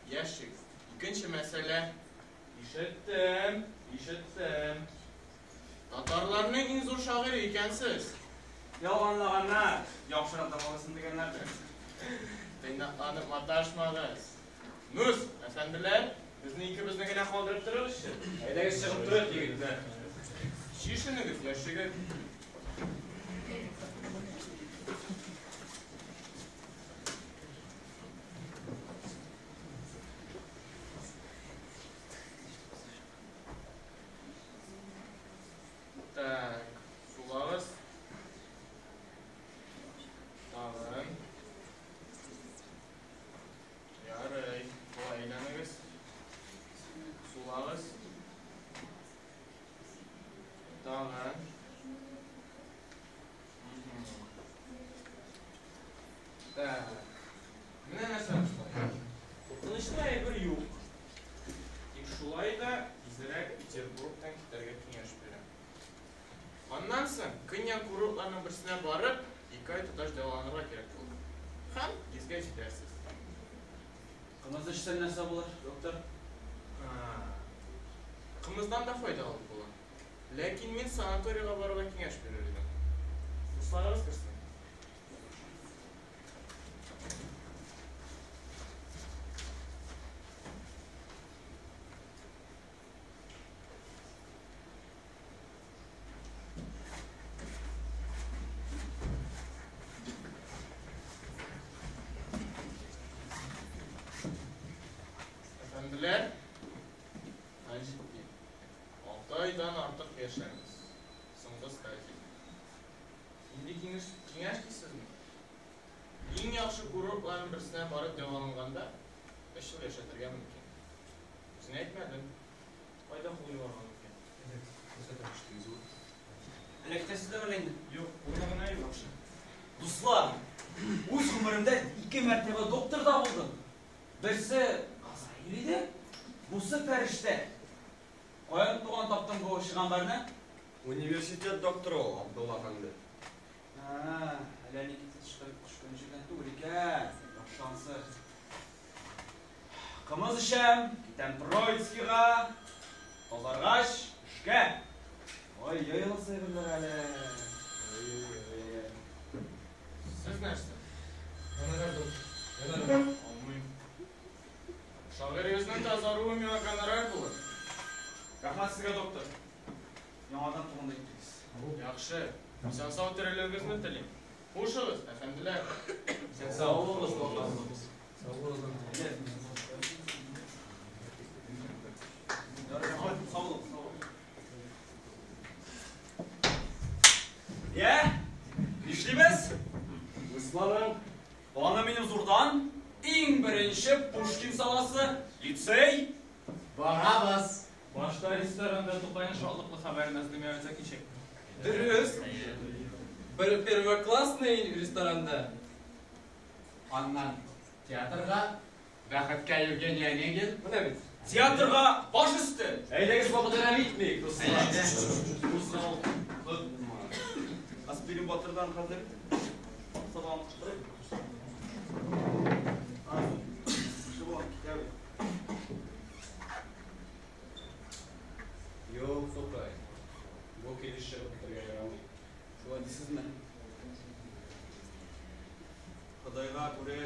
яшь егет. Икенче мәсьәлә. Ишеттем, ишеттем. Татарларның иң зур шагыйре икәнсез. Ялганлаганнар, яхшырак дәваласын дигәннәрдер. Тыйнакланып маташмагыз. Нус, әфәнделәр, безне икебезне генә калдырып торыгызчы. Әйдәгез чыгып торыйк, егетләр. Чишенегез, яшь егет. Так, сулагыз. Тагын. Ярый, болай әйләнегез. Сулагыз. Тагын. Так. Менә нәрсә башлай. Куркынычлы әйбер юк. Тик шулай да тизрәк Петербургтан китәргә киңәш бирәм. Аннан соң көньяк курортларның берсенә барып, 2 ай тоташ дәваланырга кирәк булыр. Һәм 100гә җитәрсез. Кымыз эчсәң нәрсә булыр, доктор? Кымыздан да файда алып була. Ләкин мин санаторийга барырга киңәш бирер идем. Дусларыгыз керсен. Әфәнделәр, хәл җитди. 6 айдан артык яшәмез. Соңгы стадия. Инде киңәш дисезме? Иң яхшы курортларның берсенә барып дәваланганда 3 ел яшәтергә мөмкин. Үзенә әйтмәдем. Кайда кул юарга мөмкин? Эләктәсез дә инде? Юк, кулны гына юк. Дуслар, үз гомеремдә 2 мәртәбә доктор да булдым. Берсе Газраил иде, бусы фәрештә. Каян туган таптың бу чыганнарны? Университет докторы ул, Абдулла әфәнде. Әллә ни китеп төшкән җирдән түгел икән. Яхшы ансы. Кымыз эчәм, китәм Троицкийга, тазаргач, эшкә. Ой-ой, ул сыйгырлар әле. Ой-ой-ой. Сез нәрсә? Гонорар доктор. Гонорар алмыйм. Шагыйрегезнең тазаруы миңа гонорар булыр. Рәхмәт сезгә, доктор. Яңадан туганда иттегез. Яхшы. Исән-сау терелүегезне телим. Хушыгыз, әфәнделәр. Исән-сау булыгыз, доктор. Сау булыгыз. Рәхмәт, сау булыгыз, сау булыгыз. Я, нишлибез? Үз планың? Планы минем зурдан. Иң беренче Пушкин саласы, лицей. Барабыз. Башта ресторанда Тукайның шатлыклы хәбәрен әзерләмәбезгә кичек. Дөрес. Бер первоклассный ресторанда. Аннан театрга, Бәхеткә Евгений Онегин. Менә бит. Театрга баш өсте. Әйдәгез вакытын әрәм итмик, дуслар. Аспирин батырдан хәзер. Сабан кычкырыйк. Юк, Тукай. Бу килеш чыгып китәргә ярамый. Шулай дисезме? Ходайга күрә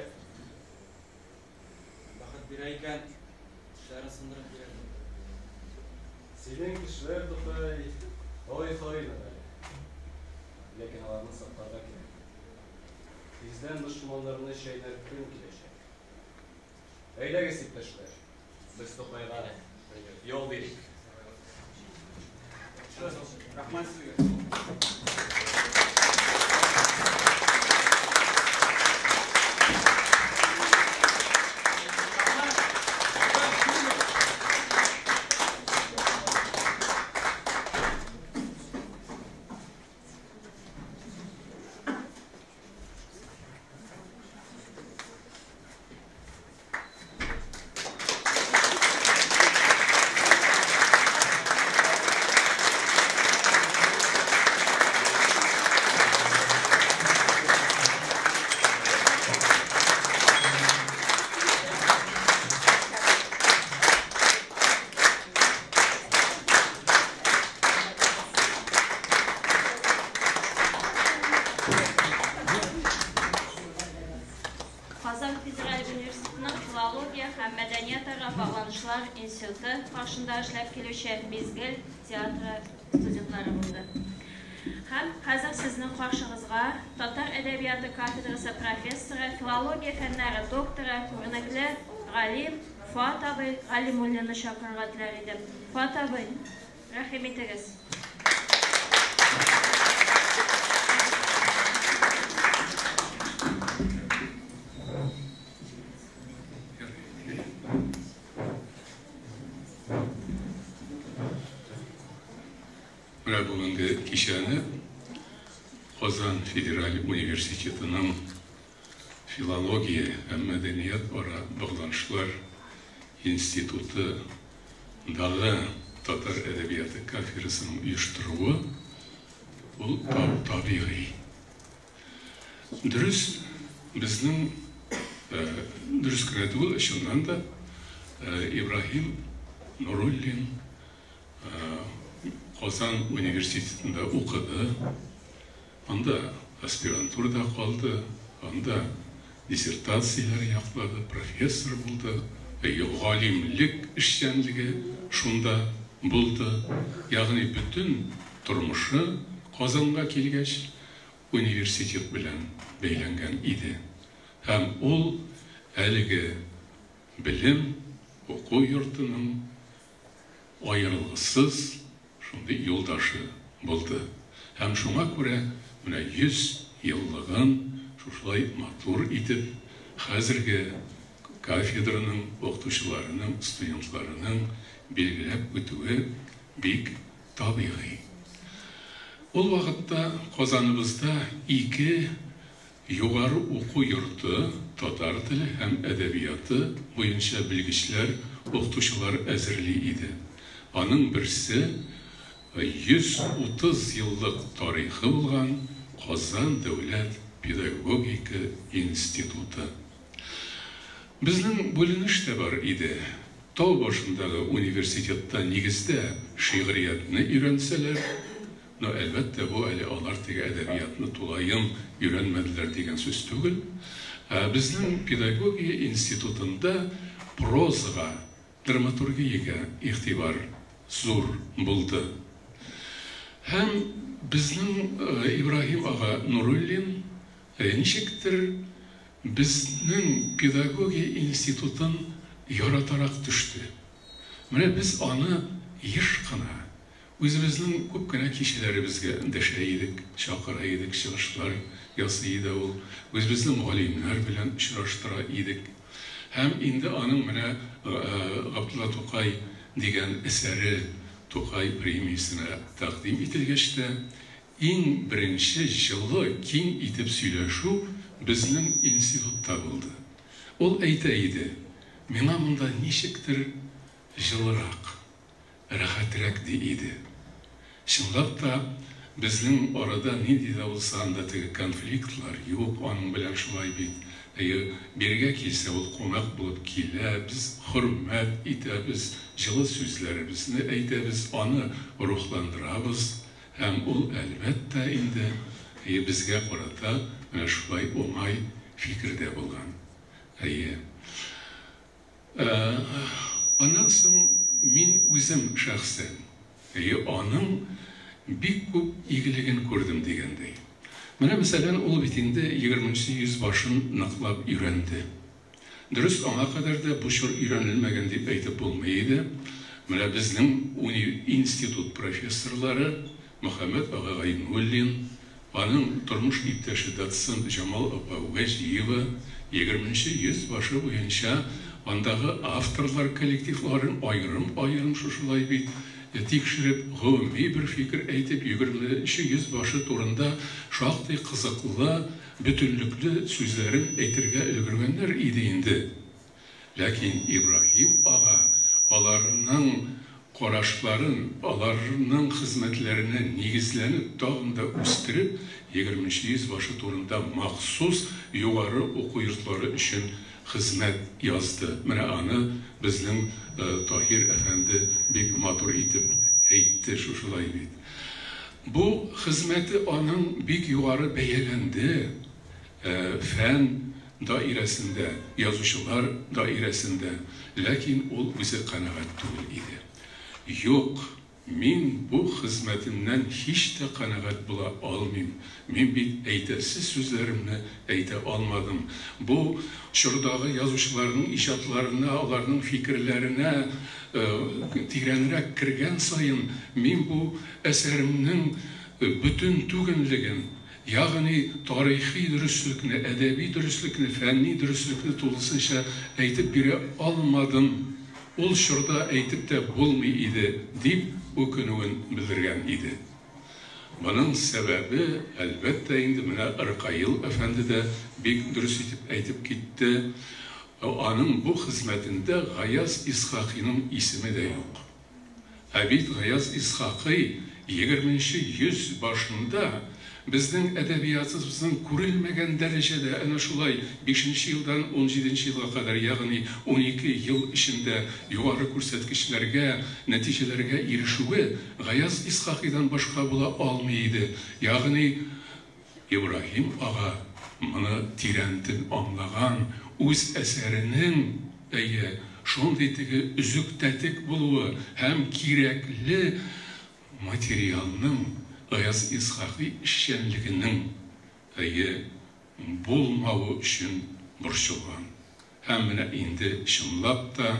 бәхет бирә икән, тешләрен сындырып бирә. Синең тешләр, Тукай, ой-хойлар әле. Ләкин аларны сакларга кирәк. Тиздән дошманнарны чәйнәр көн киләчәк. Әйдәгез, иптәшләр, без Тукайга юл бирик. Рәхмәт сезгә. Мәдәниятара багланышлар институты каршында эшләп килүче Мизгел театры студентлары булды. Һәм хәзер сезнең каршыгызга татар әдәбияты кафедрасы профессоры, филология фәннәре докторы, күренекле галим Фоат абый Галимуллинны чакырырга теләр идем. Фоат абый, рәхим итегез. Менә бүгенге кичәне Казан федераль университетының филология һәм мәдәниятара багланышлар институты ндагы татар әдәбияты кафедрасының оештыруы ул табигый. Дөрес, безнең дөрес кенә түгел, чыннан да Ибраһим Нуруллин Казан университетында укыды, анда аспирантурада калды, анда диссертацияләр яклады, профессор булды, галимлек эшчәнлеге шунда булды. Ягъни бөтен тормышы Казанга килгәч университет белән бәйләнгән иде. Һәм ул әлеге белем, уку йортының аерылгысыз шундый юлдашы булды. Һәм шуңа күрә менә 100 еллыгын шушылай матур итеп хәзерге кафедраның укытучыларының, студентларының билгеләп үтүе бик табигый. Ул вакытта Казаныбызда ике югары уку йорты татар теле һәм әдәбияты буенча белгечләр, укытучылар әзерли иде. Аның берсе, 130 еллык тарихы булган Казан дәүләт педагогика институты. Безнең бүленеш тә бар иде. Тау башындагы университетта нигездә шигъриятне өйрәнсәләр, но, әлбәттә, бу әле алар теге әдәбиятны тулаем өйрәнмәделәр дигән сүз түгел. Ә безнең педагогия институтында прозага, драматургиягә игътибар зур булды. Һәм безнең Ибраһим ага Нуруллин ничектер безнең педагогия институтын яратарак төште. Менә без аны еш кына үзебезнең күп кенә кичәләребезгә дәшә идек, чакыра идек, чыгышлар ясый иде ул, үзебезнең галимнәр белән очраштыра идек. Һәм инде аның менә Габдулла Тукай дигән әсәре Тукай премиясенә тәкъдим ителгәч тә, иң беренче җылы, киң итеп сөйләшү безнең институтта булды. Ул әйтә иде, Миңа монда ничектер җылырак, рәхәтрәк, ди иде. Чынлап та, безнең арада нинди дә булса анда теге конфликтлар юк, аның белән шулай бит. Әйе, бирегә килсә, ул кунак булып килә, без хөрмәт итәбез, җылы сүзләребезне әйтәбез, аны рухландырабыз. Һәм ул, әлбәттә инде, әйе, безгә карата менә шулай уңай фикердә булган. Әйе. Аннан соң мин үзем шәхсән, әйе, аның бик күп игелеген күрдем дигәндәй. Менә, мәсәлән, ул бит инде егерменче йөз башын ныклап өйрәнде. Дөрес, аңа кадәр дә бу чор өйрәнелмәгән дип әйтеп булмый иде. Менә безнең уни институт профессорлары Мөхәммәт ага Гайнуллин, аның тормыш иптәше доцент Җамал апа Вәҗиева егерменче йөз башы буенча андагы авторлар коллективларын аерым-аерым шушылай бит тикшереп, гомуми бер фикер әйтеп, егерменче йөз башы турында шактый кызыклы бөтенлекле сүзләрен әйтергә өлгергәннәр иде инде. Ләкин Ибраһим ага аларның карашларын, аларның хезмәтләренә нигезләнеп, тагын да үстереп, егерменче йөз башы турында махсус югары уку йортлары өчен хезмәт язды. Менә аны безнең Таһир әфәнде бик матур итеп әйтте, шушылай бит. Бу хезмәте аның бик югары бәяләнде, фән. даирәсендә, язучылар даирәсендә, ләкин ул үзе канәгать түгел иде. Юк, мин бу хезмәтемнән һич тә канәгать була алмыйм. Мин бит әйтәсе сүзләремне әйтә алмадым. Бу чордагы язучыларның иҗатларына, аларның фикерләренә тирәнрәк кергән саен, мин бу әсәремнең бөтен түгеллеген, ягъни тарихи дөреслекне, әдәби дөреслекне, фәнни дөреслекне тулысынча әйтеп бирә алмадым. Ул чорда әйтеп тә булмый иде, дип үкенүен белдергән иде. Моның сәбәбе, әлбәттә инде, менә Ркаил әфәнде дә бик дөрес итеп әйтеп китте, аның бу хезмәтендә Гаяз Исхакыйның исеме дә юк. Ә бит Гаяз Исхакый егерменче йөз башында безнең әдәбиятыбызның күрелмәгән дәрәҗәдә әнә шулай бишенче елдан унҗиденче елга кадәр, ягъни 12 ел эчендә югары күрсәткечләргә, нәтиҗәләргә ирешүе Гаяз Исхакыйдан башка була алмый иде. Ягъни Ибраһим ага моны тирәнтен аңлаган, үз әсәренең, әйе, шундый теге өзек-тәтек булуы һәм кирәкле материалның, Гаяз Исхакый эшчәнлегенең, әйе, булмавы өчен борчылган. Һәм менә инде чынлап та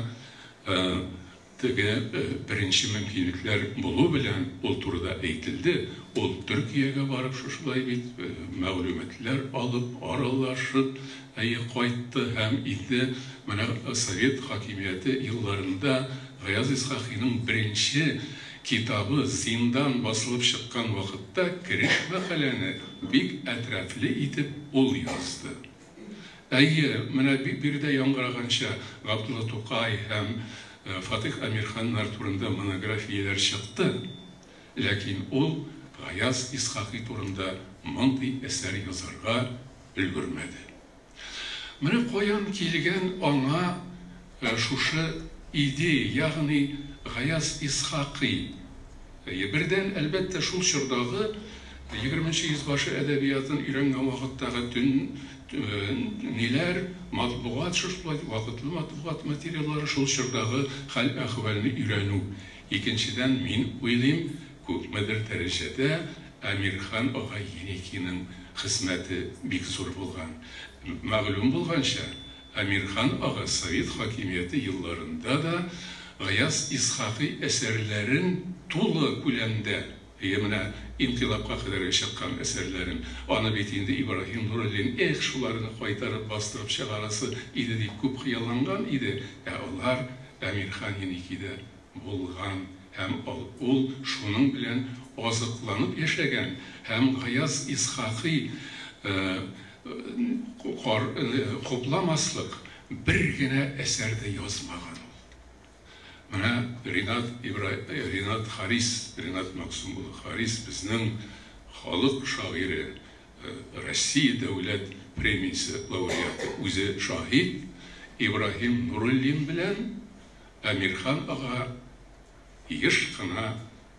теге беренче мөмкинлекләр булу белән ул турыда әйтелде, ул Төркиягә барып шушылай бит мәгълүматлар алып, аралашып, әйе, кайтты һәм инде менә совет хакимияте елларында Гаяз Исхакыйның беренче китабы Зиндан басылып чыккан вакытта кереш мәкаләне бик әтрәфле итеп ул язды. Әйе, менә биредә яңгыраганча, Габдулла Тукай һәм Фатих Әмирханнар турында монографияләр чыкты, ләкин ул Гаяз Исхакый турында мондый әсәр язарга өлгермәде. Менә каян килгән аңа шушы идея, ягъни Гаяз Исхакый. Әйе, бердән, әлбәттә, шул чордагы егерменче йөз башы әдәбиятын өйрәнгән вакыттагы төн ниләр, матбугат, шушылай вакытлы матбугат материаллары, шул чордагы хәл-әхвәлне өйрәнү. Икенчедән, мин уйлыйм, күпмедер дәрәҗәдә Әмирхан агай Еникиның хезмәте бик зур булган. Мәгълүм булганча, Әмирхан ага совет хакимияте елларында да Гаяз Исхакый әсәрләрен тулы күләмдә, әйе, менә инкыйлабка кадәрге чыккан әсәрләрен, аны бит инде Ибраһим Нуруллин, эх, шуларны кайтарып бастырып чыгарасы иде дип күп хыялланган иде, ә алар Әмирхан Еникидә булган һәм ул шуның белән азыкланып яшәгән һәм Гаяз Исхакый хупламаслык бер генә әсәр дә язмаган ул. Менә Ринат Ибра Ринат Харис, Ринат Мәгъсүм улы Харис безнең халык шагыйре, Россия дәүләт премиясе лауреаты үзе шаһит, Ибраһим Нуруллин белән Әмирхан ага еш кына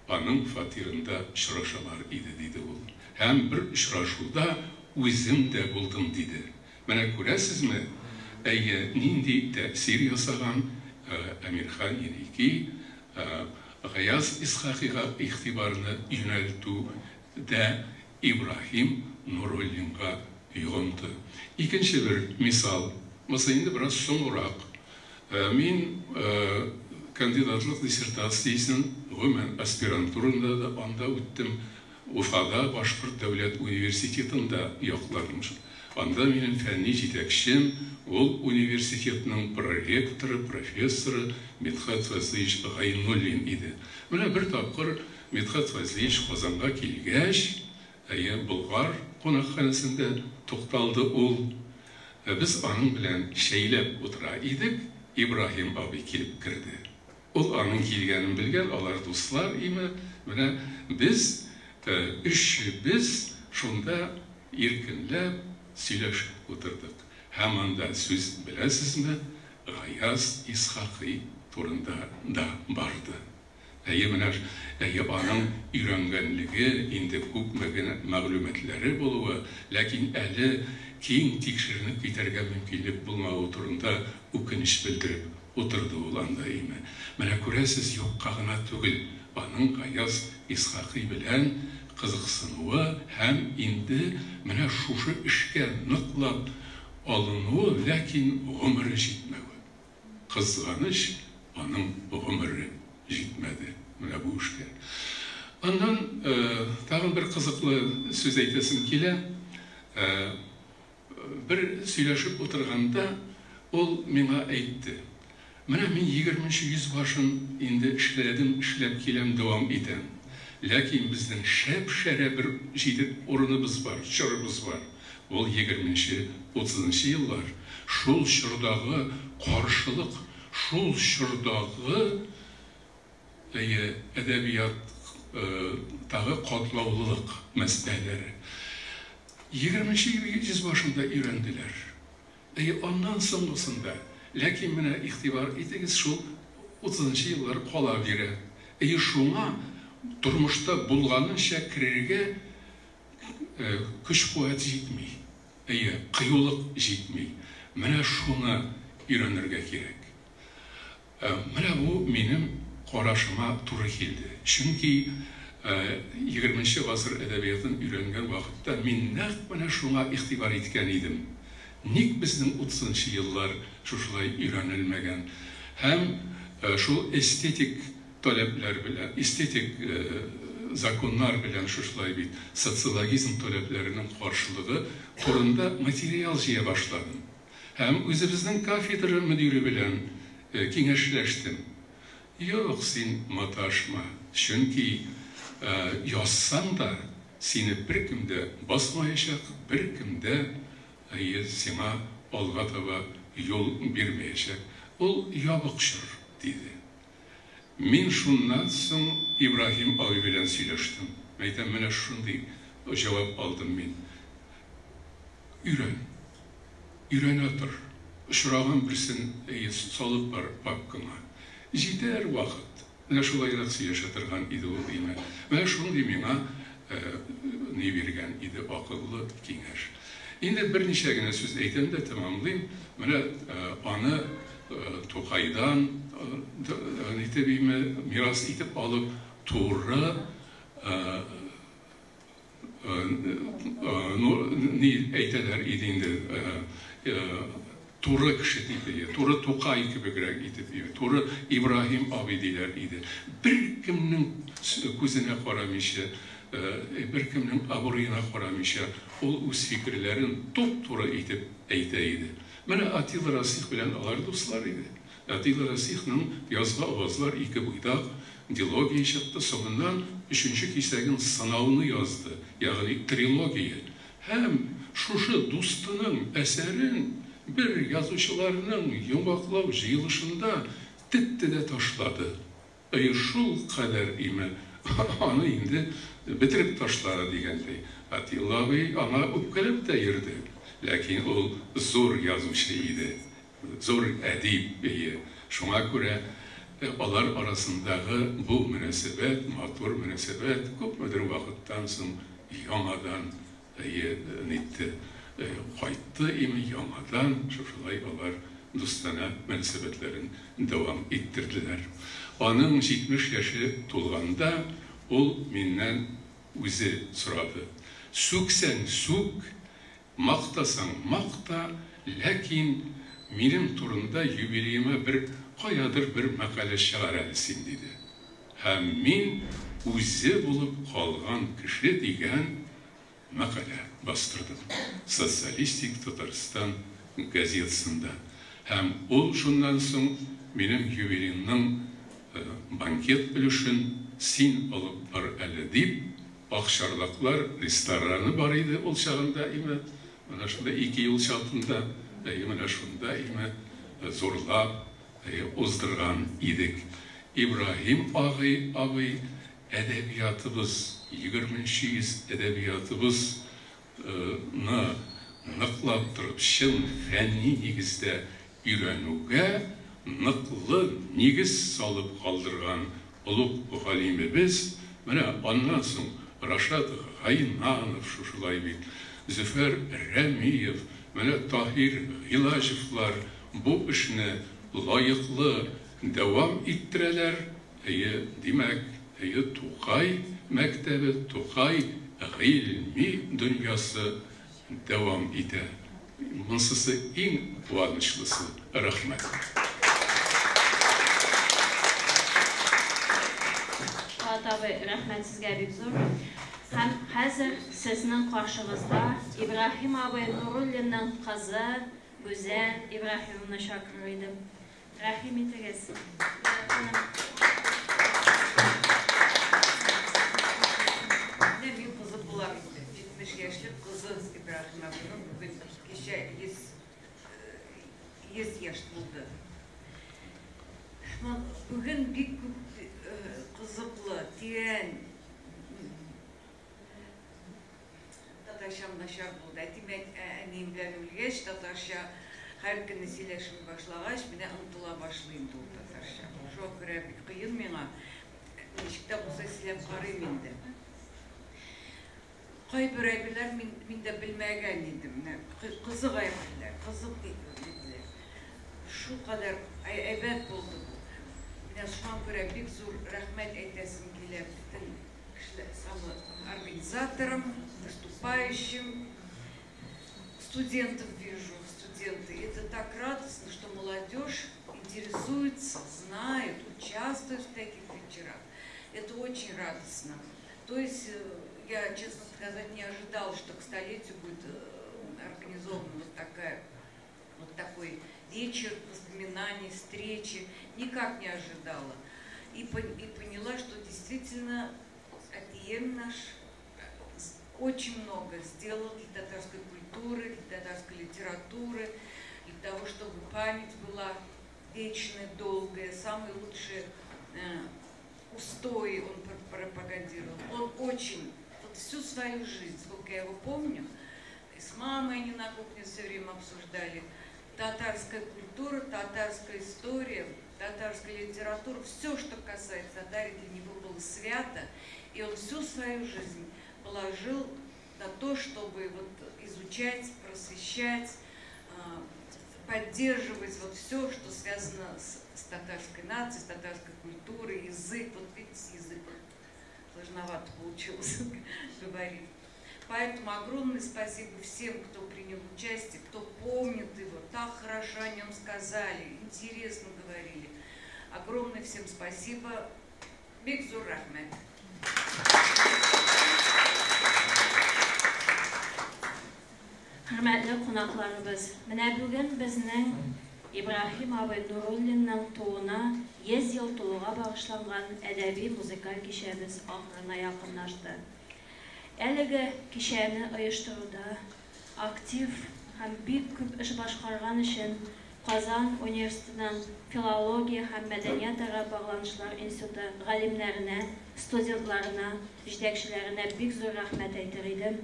аның фатирында очрашалар иде, диде ул. Һәм бер очрашуда үзем дә булдым, диде. Менә күрәсезме, әйе, нинди тәэсир ясаган Әмирхан Еники Гаяз Исхакыйга игътибарны юнәлтүдә Ибраһим Нуруллинга йогынты. Икенче бер мисал, монысы инде бераз соңрак. Мин кандидатлык диссертациясен, гомумән, аспирантураны да анда үттем, Уфада Башкорт дәүләт университетында якладым. Анда минем фәнни җитәкчем, ул университетның проректоры, профессоры Мидхәт Фазлыевич Гайнуллин иде. Менә бер тапкыр Мидхәт Фазлыевич Казанга килгәч, әйе, Болгар кунакханәсендә тукталды ул. Без аның белән чәйләп утыра идек, Ибраһим абый килеп керде. Ул аның килгәнен белгән, алар дуслар име. Менә без өчебез шунда иркенләп сөйләшеп утырдык. Һәм анда сүз, беләсезме, Гаяз Исхакый турында да барды. Әйе, менә, әйе, аның өйрәнгәнлеге, инде күпме генә мәгълүматлары булуы, ләкин әле киң тикшеренеп китәргә мөмкинлек булмавы турында үкенеч белдереп утырды ул анда име. Менә күрәсез, юкка гына түгел аның Гаяз Исхакый белән кызыксынуы һәм инде менә шушы эшкә ныклап алынуы, ләкин гомере җитмәве. Кызганыч, аның гомере җитмәде менә бу эшкә. Аннан тагын бер кызыклы сүз әйтәсем килә. Бер сөйләшеп утырганда ул миңа әйтте, Менә мин егерменче йөз башын инде эшләдем, эшләп киләм, дәвам итәм. Ләкин безнең шәп-шәрә бер җиде урыныбыз бар, чорыбыз бар. Ул егерменче, утызынчы еллар. Шул чордагы каршылык, шул чордагы Әйе, әдәбият тагы катлаулылык мәсьәләләре. Егерменче йөз башында өйрәнделәр. Әйе, аннан соңгысында. Ләкин менә игътибар итегез, шул утызынчы еллар кала бирә. Әйе, шуңа тормышта булганынча керергә көч-куәт җитми. Әйе, кыюлык җитми. Менә шуны өйрәнергә кирәк. Менә бу минем карашыма туры килде. Чөнки егерменче гасыр әдәбиятын өйрәнгән вакытта мин нәкъ менә шуңа игътибар иткән идем. Ник безнең утызынчы еллар шушылай өйрәнелмәгән? Һәм шул эстетик таләпләр белән, эстетик законнар белән шушылай бит социологизм таләпләренең каршылыгы турында материал җыя башладым. Һәм үзебезнең кафедра мөдире белән киңәшләштем. Юк, син маташма, чөнки язсаң да, сине беркем дә басмаячак, беркем дә сиңа алга таба юл бирмәячәк. Ул ябык чор, диде. Мин шуннан соң Ибраһим абый белән сөйләштем. Әйтәм, менә шундый җавап алдым мин. Өйрән. Өйрәнә тор. Очраган берсен салып бар папкаңа. Җитәр вакыт. Менә шулайрак сөйләшә торган иде ул димә. Менә шундый миңа ни биргән иде акыллы киңәш. Инде берничә генә сүз әйтәм дә тәмамлыйм. Менә аны Тукайдан нитеп име, мирас итеп алып, туры Ну, ни әйтәләр иде инде, туры кеше дип, туры Тукай кебегрәк итеп, туры Ибраһим абый диләр иде. Беркемнең күзенә карамыйча, беркемнең абруена карамыйча, ул үз фикерләрен туп-туры итеп әйтә иде. Менә Атилла Расих белән алар дуслар иде. Атилла Расихның Язгы авазлар, Ике буйдак, дилогия чыкты, соңыннан өченче кисәген Сынауны язды, ягъни трилогия. Һәм шушы дустының әсәрен бер язучыларның йомгаклау җыелышында тетте дә ташлады. Әйе, шул кадәр име, аны инде бетереп ташлады дигәндәй. Атилла абый аңа үпкәләп тә йөрде. Ләкин ул зур язучы иде. Зур әдип, әйе. Шуңа күрә алар арасындагы бу мөнәсәбәт, матур мөнәсәбәт күпмедер вакыттан соң яңадан, әйе, нитте, кайтты име, яңадан шушылай алар дустанә мөнәсәбәтләрен дәвам иттерделәр. Аның 70 яше тулганда ул миннән үзе сорады, Сүксәң сүк, Мактасаң макта, ләкин минем турында юбилеема бер каядыр бер мәкалә чыгар әле син, диде. Һәм мин Үзе булып калган кеше дигән мәкалә бастырдым Социалистик Татарстан газетасында. Һәм ул шуннан соң минем юбилейның банкет өлешен син алып бар әле, дип, Акчарлаклар рестораны бар иде ул чагында име, менә шунда ике юл чатында, әйе, менә шунда име, зурлап, әйе, уздырган идек. Ибраһим агый, абый, әдәбиятыбыз, егерменче йөз әдәбиятыбыз ны ныклап торып, чын фәнни нигездә өйрәнүгә ныклы нигез салып калдырган Олуг галимебез, менә аннан соң Рашат Гайнанов шушылай бит, Зөфәр Рәмиев, менә Таһир Гыйлаҗевлар бу эшне лаеклы дәвам иттерәләр. Әйе, димәк, әйе, Тукай мәктәбе, Тукай гыйльми дөньясы дәвам итә. Монсысы иң куанычлысы. Рәхмәт. Фоат абый, рәхмәт сезгә бик зур. Һәм хәзер сезнең каршыгызда Ибраһим абый Нуруллинның кызы Гүзәл Ибраһимовна чакырыр идем. Рәхим итегез, Гүзәл ханым. Менә мин кызы булам инде. 70 яшьлек кызы Ибраһим абыйның бүген кичә 100 100 яшь тулды. Бүген бик күп кызыклы, тирән Татарчам начар булды. Әтием әнием белән үлгәч, татарча һәр көнне сөйләшми башлагач, менә онытыла башлый инде ул татарча. Шуңа күрә бик кыен миңа. Ничек тә булса сөйләп карыйм инде. Кайбер әйберләр мин, мин дә белмәгән идем. Менә кызык әйберләр, кызык диделәр. Шулкадәр әйбәт булды бу. Менә шуңа күрә бик зур рәхмәт әйтәсем килә бөтен организаторам, выступающим. Студентов вижу, студенты. Это так радостно, что молодежь интересуется, знает, участвует в таких вечерах. Это очень радостно. То есть я, честно сказать, не ожидала, что к столетию будет организован вот такой вечер воспоминаний, встречи. Никак не ожидала. И поняла, что действительно Атием наш очень много сделал для татарской культуры, для татарской литературы, для того, чтобы память была вечная, долгая, самые лучшие устои он пропагандировал. Он очень, вот всю свою жизнь, сколько я его помню, и с мамой они на кухне все время обсуждали, татарская культура, татарская история, татарская литература, все, что касается татарии, для него было свято, и он всю свою жизнь положил на то, чтобы вот изучать, просвещать, поддерживать вот все, что связано с татарской нацией, с татарской культурой, язык. Вот видите, язык сложновато получилось говорить. Поэтому огромное спасибо всем, кто принял участие, кто помнит его, так хорошо о нем сказали, интересно говорили. Огромное всем спасибо. Бик зур рәхмәт. Хөрмәтле кунакларыбыз, менә бүген безнең Ибраһим абый Нуруллинның тууына 100 ел тулуга багышланган әдәби музыкаль кичәбез ахырына якынлашты. Әлеге кичәне оештыруда актив һәм бик күп эш башкарган өчен Казан университетының филология һәм мәдәниятара багланышлар институты галимнәренә, студентларына, җитәкчеләренә бик зур рәхмәт әйтер идем.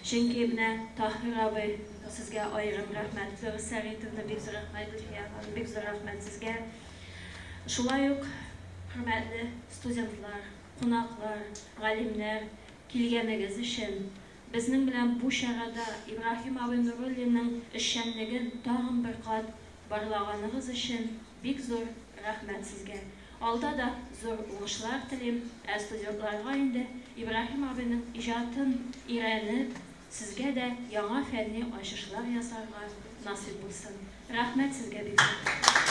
Чөнки менә Таһир абый, сезгә аерым рәхмәт, Флюра Сәгыйтовна, бик зур рәхмәт, Гөлфия ханым, бик зур рәхмәт сезгә. Шулай ук, хөрмәтле студентлар, кунаклар, галимнәр, килгәнегез өчен, безнең белән бу чарада Ибраһим абый Нуруллинның эшчәнлеген тагын бер кат барлаганыгыз өчен бик зур рәхмәт сезгә. Алда да зур уңышлар телим, ә студентларга инде Ибраһим абыйның иҗатын өйрәнеп, сезгә дә яңа фәнни ачышлар ясарга насыйп булсын. Рәхмәт сезгә бик зур.